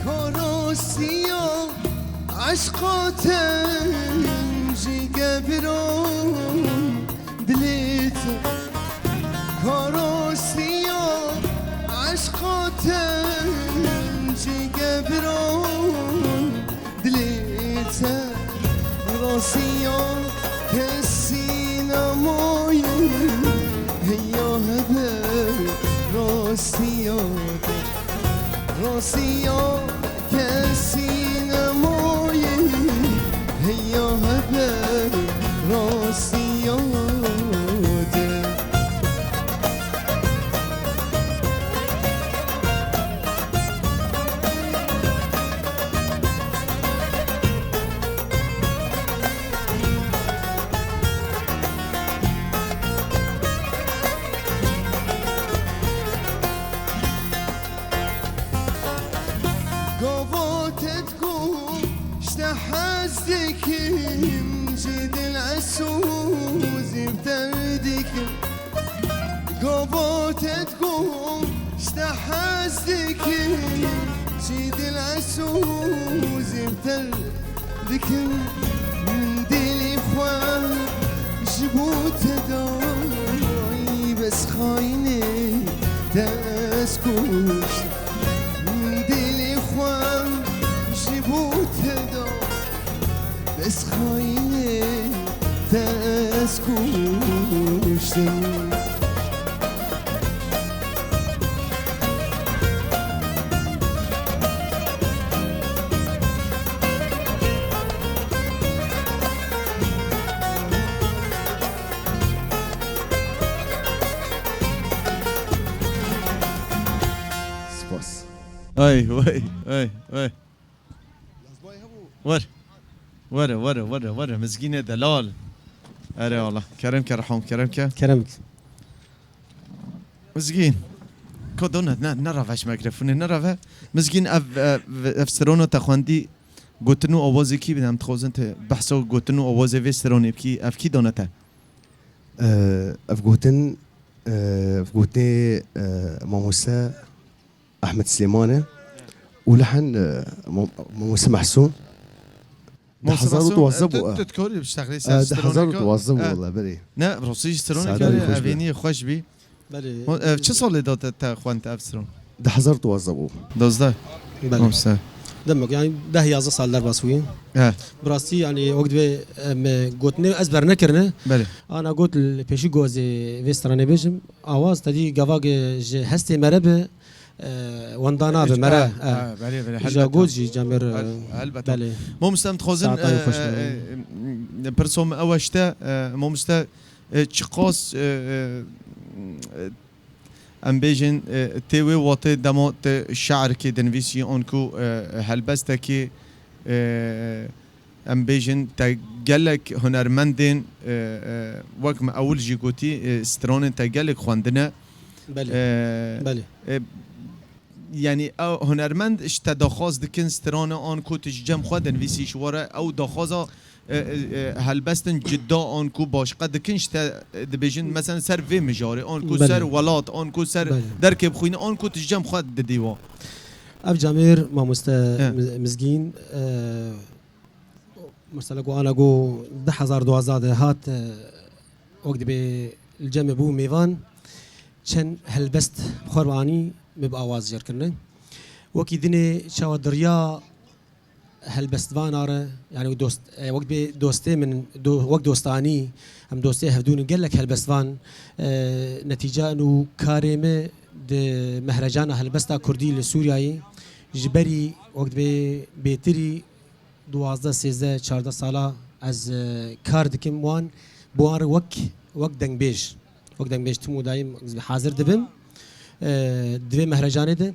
Karosiya eşqa te ji gebiro dilê te. Karosiya eşqa te ji gebiro dilê te. Rasiya kesî nemayî heya hebe rasiya te. Rasiya kesî nemayî heya hebe rasiya te. Gava te digo ji te hez dikim, ji dil esûzî bi te dikim. Gava te digo ji te hez dikim, ji dil esûzî bi te dikim. Min dilê xwe ji bo te dayî, bes xayînê te ez kuşt. Min dilê xwe ji bo te da, bes xayînê te ez kuştim. Spas. Ay, vay, ay, ay. Were. Were, were, were, were. Mizgînê delal. Erê Allah. Kerem ke, Rehom, kerem ke. Kerem ke. Mizgîn. Ko done, ne, nerave ji mikrofonê, nerave. Mizgîn ev, ev, ev strona te xwendî, gotin û awazê kî bide, em dixwazin te behsa gotin û awazê vê stronê bikî, ev kî dane te? Ee, ev gotin, ee, ev gotinê, ee, mamoste Ahmet Silêman e û lehen, e, Mo-, Mamoste Mehsûn. Di hezar û duwazdeh bû, e. Tu, tu dikarî biştexilî ser straneka? E, di hezar û duwazdeh bû, e, wele, belê. Ne, rastî jî straneka evêniyê xweş bî. Belê. Ho-, ev çi salê de te, te xwend ev stran? Di hezar û duwazdeh bû. Duwazdeh? Belê. Mamoste. Demek, yani deh yazdeh sal derbas bûyî. He. Bi rastî, yani, wek divê, em, gotinê ez bernekirine. Belê. Ana got li pêşî ku ez ê vê stranê bêjim. Awaz te dî gava ji hestê mere bi, e, wenda nabe, mere, e, belê, belê, îja helbet got ha. Jî camêr, e, hel-, helbet ha. Belê. Mamoste, em dixwazin, saeta wî xweş e, be. E, e, pirso min ew e ji te, e, mamoste, e, çiqas, e, e, em bêjin, e, tê wê watê dema te şe'rikê dinivîsî, anku, e, helbestekê, e, em bêjin te gelek hunermendên, e, e, wek me ewil jî gotî, e, stranên te gelek xwendine. Belê. E, Belê. e, yanî ew hunermend ji te daxwaz dikin strana an ku tu ji cem xwe dinivîsî ji we re ew daxwaza, e, e, e, helbestin cida an ku başqe dikin ji te, e, dibêjin, mesela ser vê mijarê, an ku Belê. ser welat, an ku ser Belê. derkê bixwîne, an ku tu ji cem xwe didî wa? Ev camêr mamoste He. Mi-, Mizgîn, e, mesela ku ana ku du hezar duwazdeh de hat, e, wek dibê li cem me bû mêvan, çend helbest bi xwe re anî, me bi awaz jêr kirine. Wekî dinê çawa diriya helbestvana re, yani dost, e, wek bê dostê min, do-, wek dostanî, em dostê hevdû ne gelek helbestvan, e, netîca û karê me di mehrecana helbesta kurdî li Sûriyeyê ji berî wek bê bêtirî duwazdeh, sêzdeh, çardeh sala ez, e, kar dikim wan, bi wan re wek, wek dengbêj, wek dengbêj tim û dayim hazir dibim. E, di vê mehrecanê de,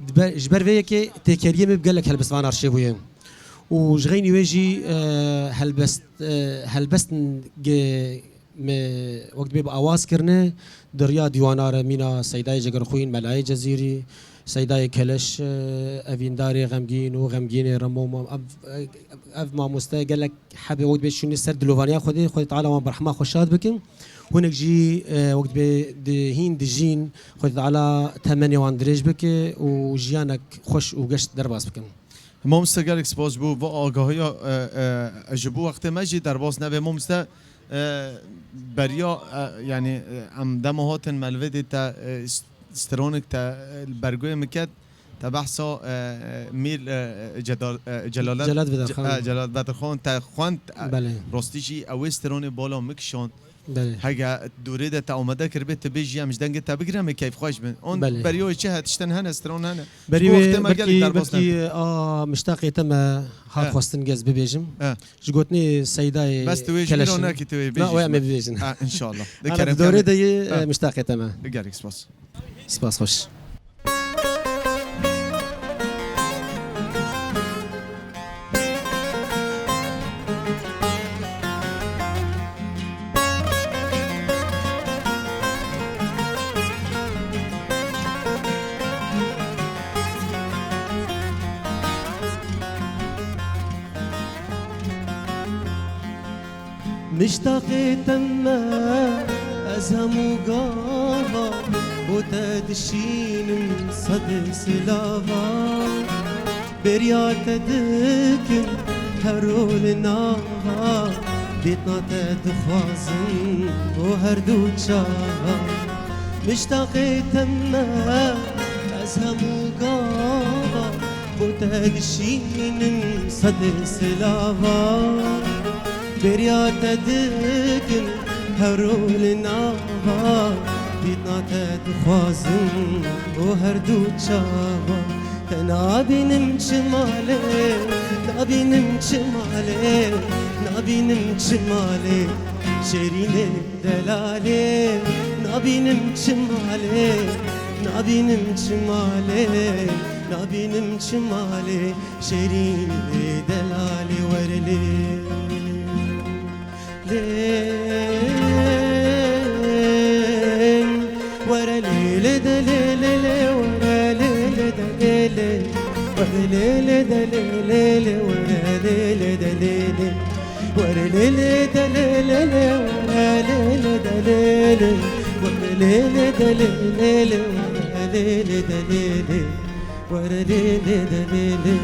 dibe-, ji ber vê yekê têkeriyê me bi gelek helbestvan arşê bûye. Û ji xeynî wê jî, e, helbest, e, helbest ge-, me wek dibê bi awaz kirine, di riya dîwana re mîna Seydayê Cegerxwîn, Melayê Cezîrî, Seydayê Keleş, e, evîndarê xemgîn û xemgînê Remo ma-, ev, ev mamoste gelek hebê wek dibê şûnê ser dilovaniya Xwedê, Xwedê Teala wan bi rehma xwe şad bikin. Hinek jî, e, wek dibê di hîn dijîn, Xwedê Teala temenê wan dirêj bike û jiyanek xweş û geş derbas bikin. Mamoste, gelek spas bo va agahiya, e, e, ji bo wextê me jî derbas nebe. Mamoste, e, beriya, e, yanî, e, em dema hatin melvêdê te, e, st-, stronik te, e, li bergoyê min ket, te behsa, e, e, Mîr, e, e, Cedal-, e, Celalet, Celalet Bedirxan. Ce-, e, Celalet Bedirxan te xwend, e, Belê. rastî jî ew ê stronê bala min kişand. Belê. Hege dorê de te amade kiribê, tu bêjî em ji dengê te bigire, me keyfxweş bin. On Belê. beriyoyê çi he, tiştin hene, stron hene. Berî Ji bo wê wextê me gelek belkî, derbas belkî, nebe. a, miştaqê te me hat He. xwestin gez bibêjim. He. Ji gotinê Seydayê Bes tu wê ji Keleşin. îro nekî tu wê Na, bêjî wê em ji ê me. bibêjin. Ha, inşallah. De Ana kerem dorê kerem. de yê, Ha. e, miştaqê te me. Gelek spas. Spas xweş. Miştaqê te me, ez hemû gava bo te dişînim sedê silava. Bêriya te dikim her rol nava, dîtna te dixwazim bo her du çava. Miştaqê te me, ez hemû gava bo te dişînim sedê silava. Bêriya te dikim her rol nava, dîtna te dixwazim bo her du çava. Te nabînim çi malê, nabînim çi malê, nabînim çi malê, şêrînê delalê. Nabînim çi malê, nabînim çi malê, nabînim çi malê, şêrînê delalê. Were lê lê, were lê lê de lê lê lê, were lê lê de lê lê, were lê lê de lê lê lê, were lê lê de lê lê. Were lê lê de lê lê lê, were lê lê de lê lê. Were lê lê de lê lê lê, were lê lê de lê lê. Were lê lê de lê lê.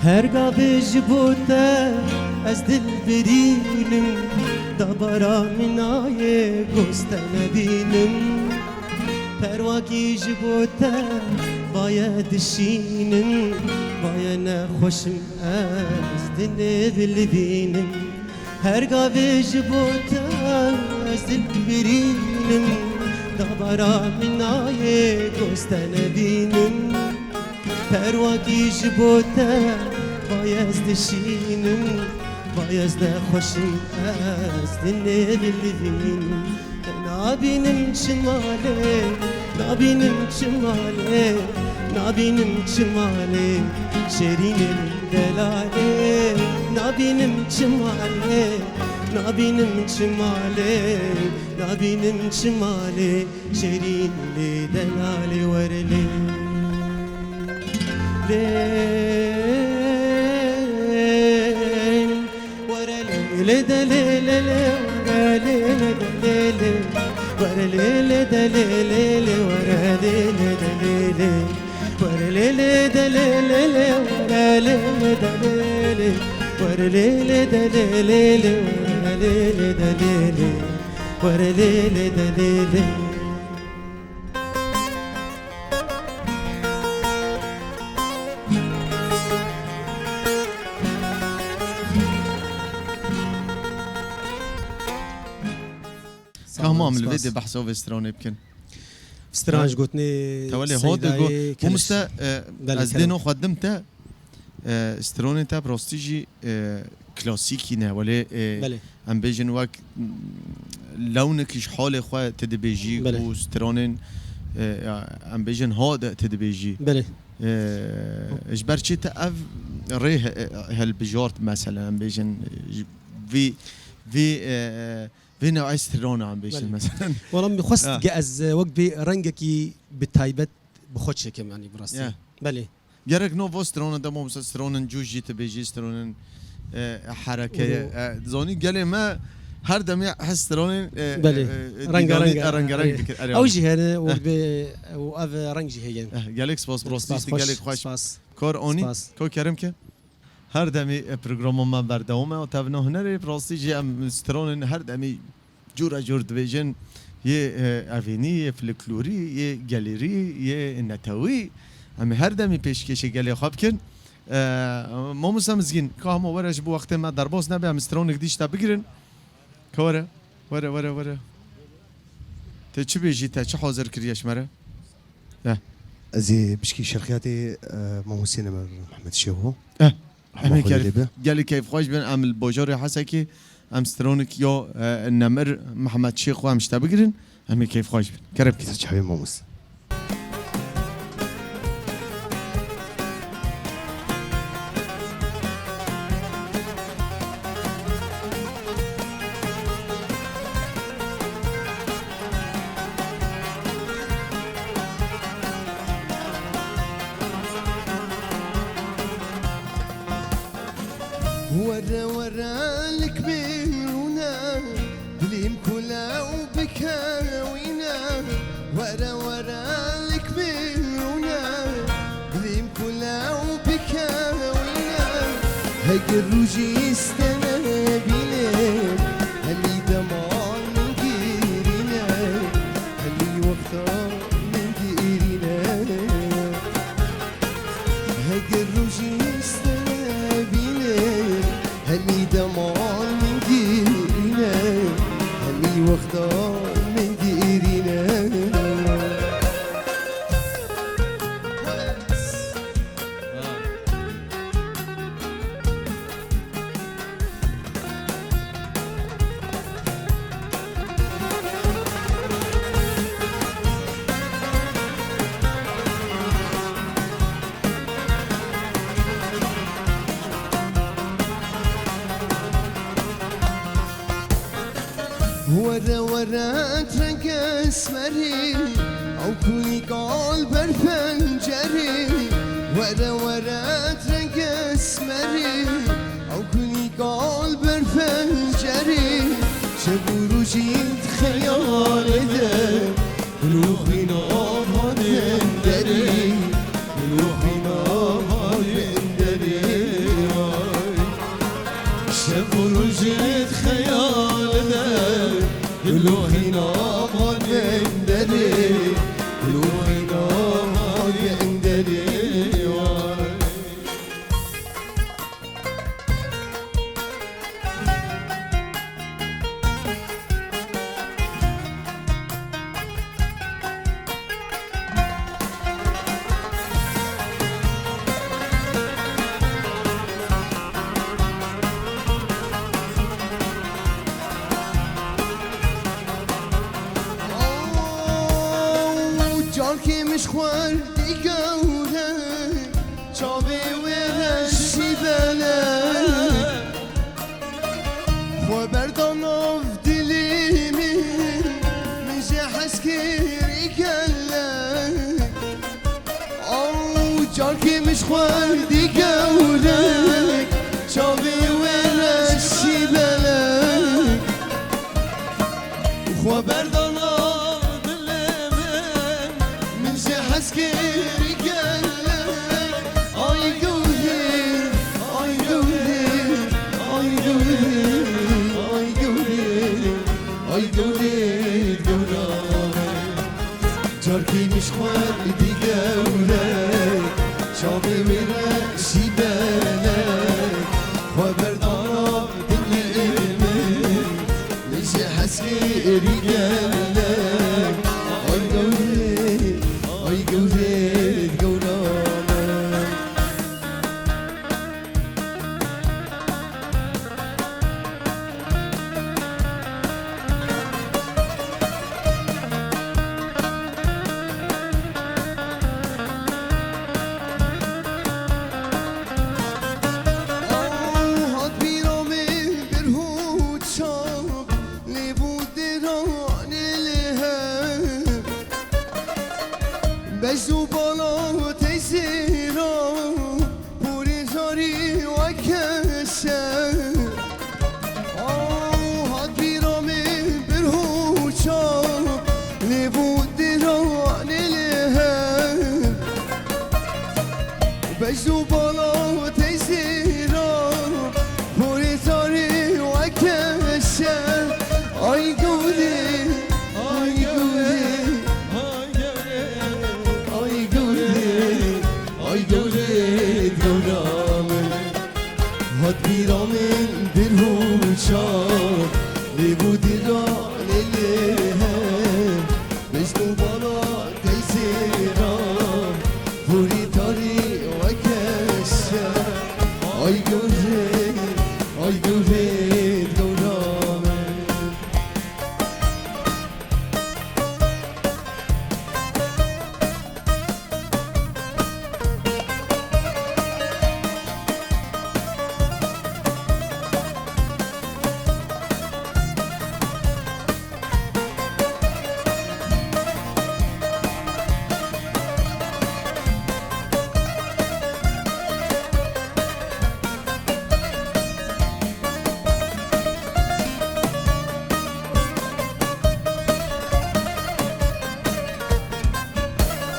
Her gavê ji bo te ez dil birînim, dabara min nayê goz te nebînim. Her wakî ji bo te vaye dişînim, vaye nexweşim ez dinê bilbînim. Her gavê ji bo te ez dil birînim, Dabara min nayê doste nebînim. Perwakî ji bo te bayez dişînim. Bayez de xweşî ez dinê bilvînim. Te nabînim çi malê, nabînim çi malê, nabînim çi malê. Şêrînê min delalê, nabînim çi malê, nabînim çi malê, nabînim çi malê. Şêrîn lê delalê were lê. Lê. Were lê lê de lê lê lê, were lê lê de lê lê. Were lê lê de lê lê lê, were lê lê de lê lê lê. Were lê lê de lê lê lê, were lê lê de lê lê. Were lê lê de lê lê lê, were lê lê de lê lê. Were lê lê de lê lê. Sağ ol, Kahma em li vê spas. Dê behsa vê stranê bikin. Stran ji gotinê Tewelê hot de got. Seydayê Keleş. Mamoste, e, Belê, ez kerem. Dêno xwe dim te, e, stranê te bi rastî jî, e, klasîkî ne. Welê, e, Belê. Em bêjin wek, mm, lewnek ji halê xwe tu dibêjî Belê. Û stranên, e, em bêjin ha de tu dibêjî. Belê. E, ji ber çi te ev rê he-, hilbijart mesela em bêjin, e, ji vî, vî, e, vê newê strana em bêjin Belê. Mesela. Wala min xwest Ha. Ge ez, e, wek vê rengekî bi taybet bi xwe çêkim, yanî bi rastî. Ya. Belê. Gerek no vo stranên de, mamoste, stranên cû jî tu bêjî, stranên, e, hereke ye. Û E, zanî gelê me her demê hez stranên, e, Belê. E, e, Renga dîganî, renga. E, rengareng Erê. Dikir. Erê, Ew anî. Jî hene û Eh. Bi, û ev reng jî heye. Eh, gelek spas, bi rastî Spas, jî xweş, gelek xweş. Spas. Kar anî, Spas. Ka kerim ke. Her demî, e, programa me berdewam e. Tevna hunerê, bi rastî jî em stranên her demî cûra cûr dibêjin, yê, e, evînî, yê folklorî, yê gelêrî, yê netewî. Em ê her demî pêşkêşê gelê xwe bikin. E, Mamoste Mizgîn, ka hema were ji bo wextê me derbas nebe, em stranek dî ji te bigirin. Ka were, were, were, were. Te çi bêjî, te çi hazir kiriye ji me re? Eh. Ez ê pişkî şerxiyatê, e, Mamoste Nemir Mehmet Şêxo. Eh. Em ê Hema xwedê kerî-, lê be. Gelî keyfxweş bin, em li bajarê Hesekê, em stranek ya, e, Nemir Mehmet Şêxo em ji te bigirin, em ê keyfxweş bin. Kerem. Ser çavê Mamoste. Were were lik min rûne, dilîm kule û bikewîne. Were were lik min rûne, dilîm kule û bikewîne. Heger rojî stene bîne, hemî deman min girîne, hemî wexta min girîne. Heger rojî stene bîne, hemî deman min girîne, hemî wexta min girîne. Were were trenge esmerî, ew kulî kal ber pencerî. Were were trenge esmerî, ew kulî kal ber pencerî. Şev û rojî di xeyalê de, gul û xwîna hanên derî, gul û xwîna hanên derî. Ay. Şev û rojî di xeyalê de, gul û xwîna hanên derî. Kî min ji xwerdî gewre, çavê wê reşî belek. Xwe berda nav dilê min, min jê hez kirî gelek. Aw, carkê min ji xwerdî gewrek, çavê wê reşî belek. Xwe berda nav dilê min, min jê hez kirî gelek. Ay gewrê, ay gewrê, ay gewrê, ay gewrê, ay gewrê, gewra. Carkî min ji xwedî gewre, çavê wê reşî belek. Xwe berda nav dilê min, min jê hez kirî gelek. Ay gewrê, ay gewrê, gewra min. Hat bîra min bir hûça, lêv û dêranê lê hev. Bejn û bala teyzê ra, porê zarî weke şev. Aw, hat bîra min bir hûça, lêv û dêranê lê hev. Bejn û bala teyzê ra, porê zarî weke şev. Ay gewrê, ay gewrê, ay gewrê, ay gewrê, gewra min. Hat bîra min bir hûça, lêv û dêranê lê hev. Bejn û bala teyzê ra, porê zarî weke şev. Ay gewrê, ay gewrê, gewra min.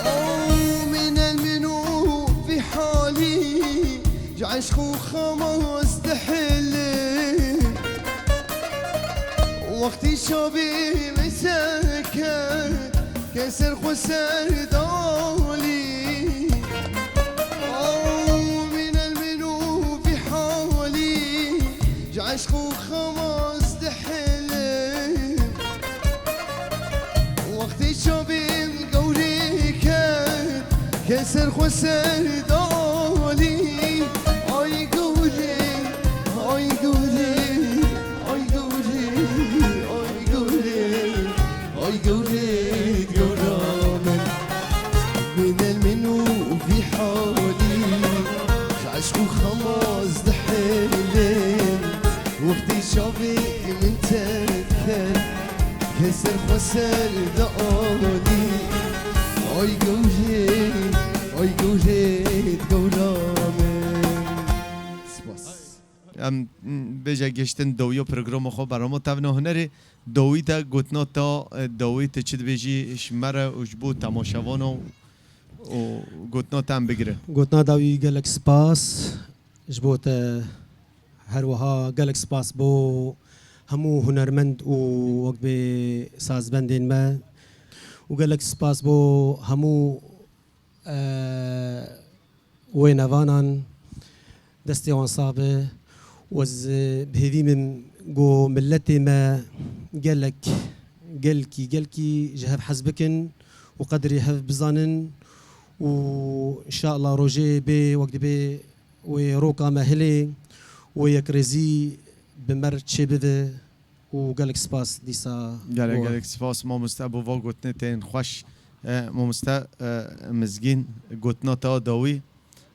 Ew mînel min û vî halî, ji eşq û xemas dihilê. Wextî şavê min seke, ke ser xwe ser dalî. Ew mînel min û vî halî, ji eşq û xemas dihilê. Wextê çavên gewrê ket, ke ser xwe ser dalî. Ay gewrê, ay gewrê, ay gewrê, ay gewrê, ay gewrê, gewra min. Mînel min û vî halî, ji eşq û xemas dihêlin. Wextê çavê min terk ket, ke ser xwe ser dialî. Ay gewrê, ay gewrê, gewra min. Spas. Em, m, bêje gihiştin dawiya programa xwe, berhema Tevna Hunerê. Dawî te, gotina te, e, dawî tu çi dibêjî ji me re û ji bo temaşevana û gotina te em bigire. Gotina dawî, gelek spas ji bo te, her wiha gelek spas bo hemû hunermend û wek bê sazbendên me û gelek spas bo hemû, e, wênevanan, destê wan sax be. Û ez, e, bi hêvî min ku miletê me gelek, gelkî, gelkî ji hev hez bikin û qedrê hev bizanin û înşallah rojê bê wek dibê wê roka me hilê û yekrêzî bi me re çêbibe. Û gelek spas dîsa. Gelek, gelek spas mamoste bo va gotinê tên xweş. E, mamoste, e, Mizgîn, gotina te a dawî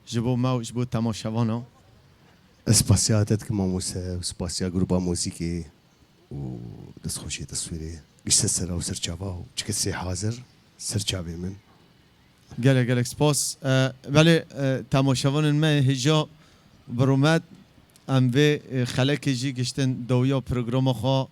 ji bo me û ji bo temaşevana. Ez spasiya te dikim mamoste û spasiya grupa muzîkê û destxweşê, teswîrê. Gişte sera û serçava û çi kesê hazir ser çavê min. Gelek gelek spas. E, belê, e, temaşevanên me hêja bi rûmet, em vê, e, xelekê jî giştin dawiya programa xwe.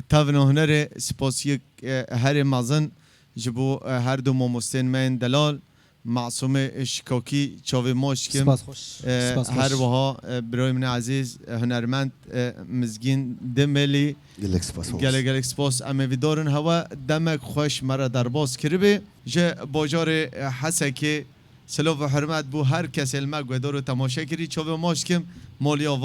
Tevna hunerê spasiyek, e, herê mezin ji bo, e, her du mamostên me yên delal, Masûmê Şikakî, çavê maş kim. Spas xweş. E, Spas xweş. Her wiha, e, birayê min ezîz, e, hunermend, e, Mizgîn Dimelî. Gelek spas. Gelek gelek spas. Em ê vîdarin hewe demek xweş me re derbas kiribê. Ji bajarê, e, Hesekê silav û hurmet bo her kesê li me guhdar û temaşe kirî. Çavê maş kim, maliya va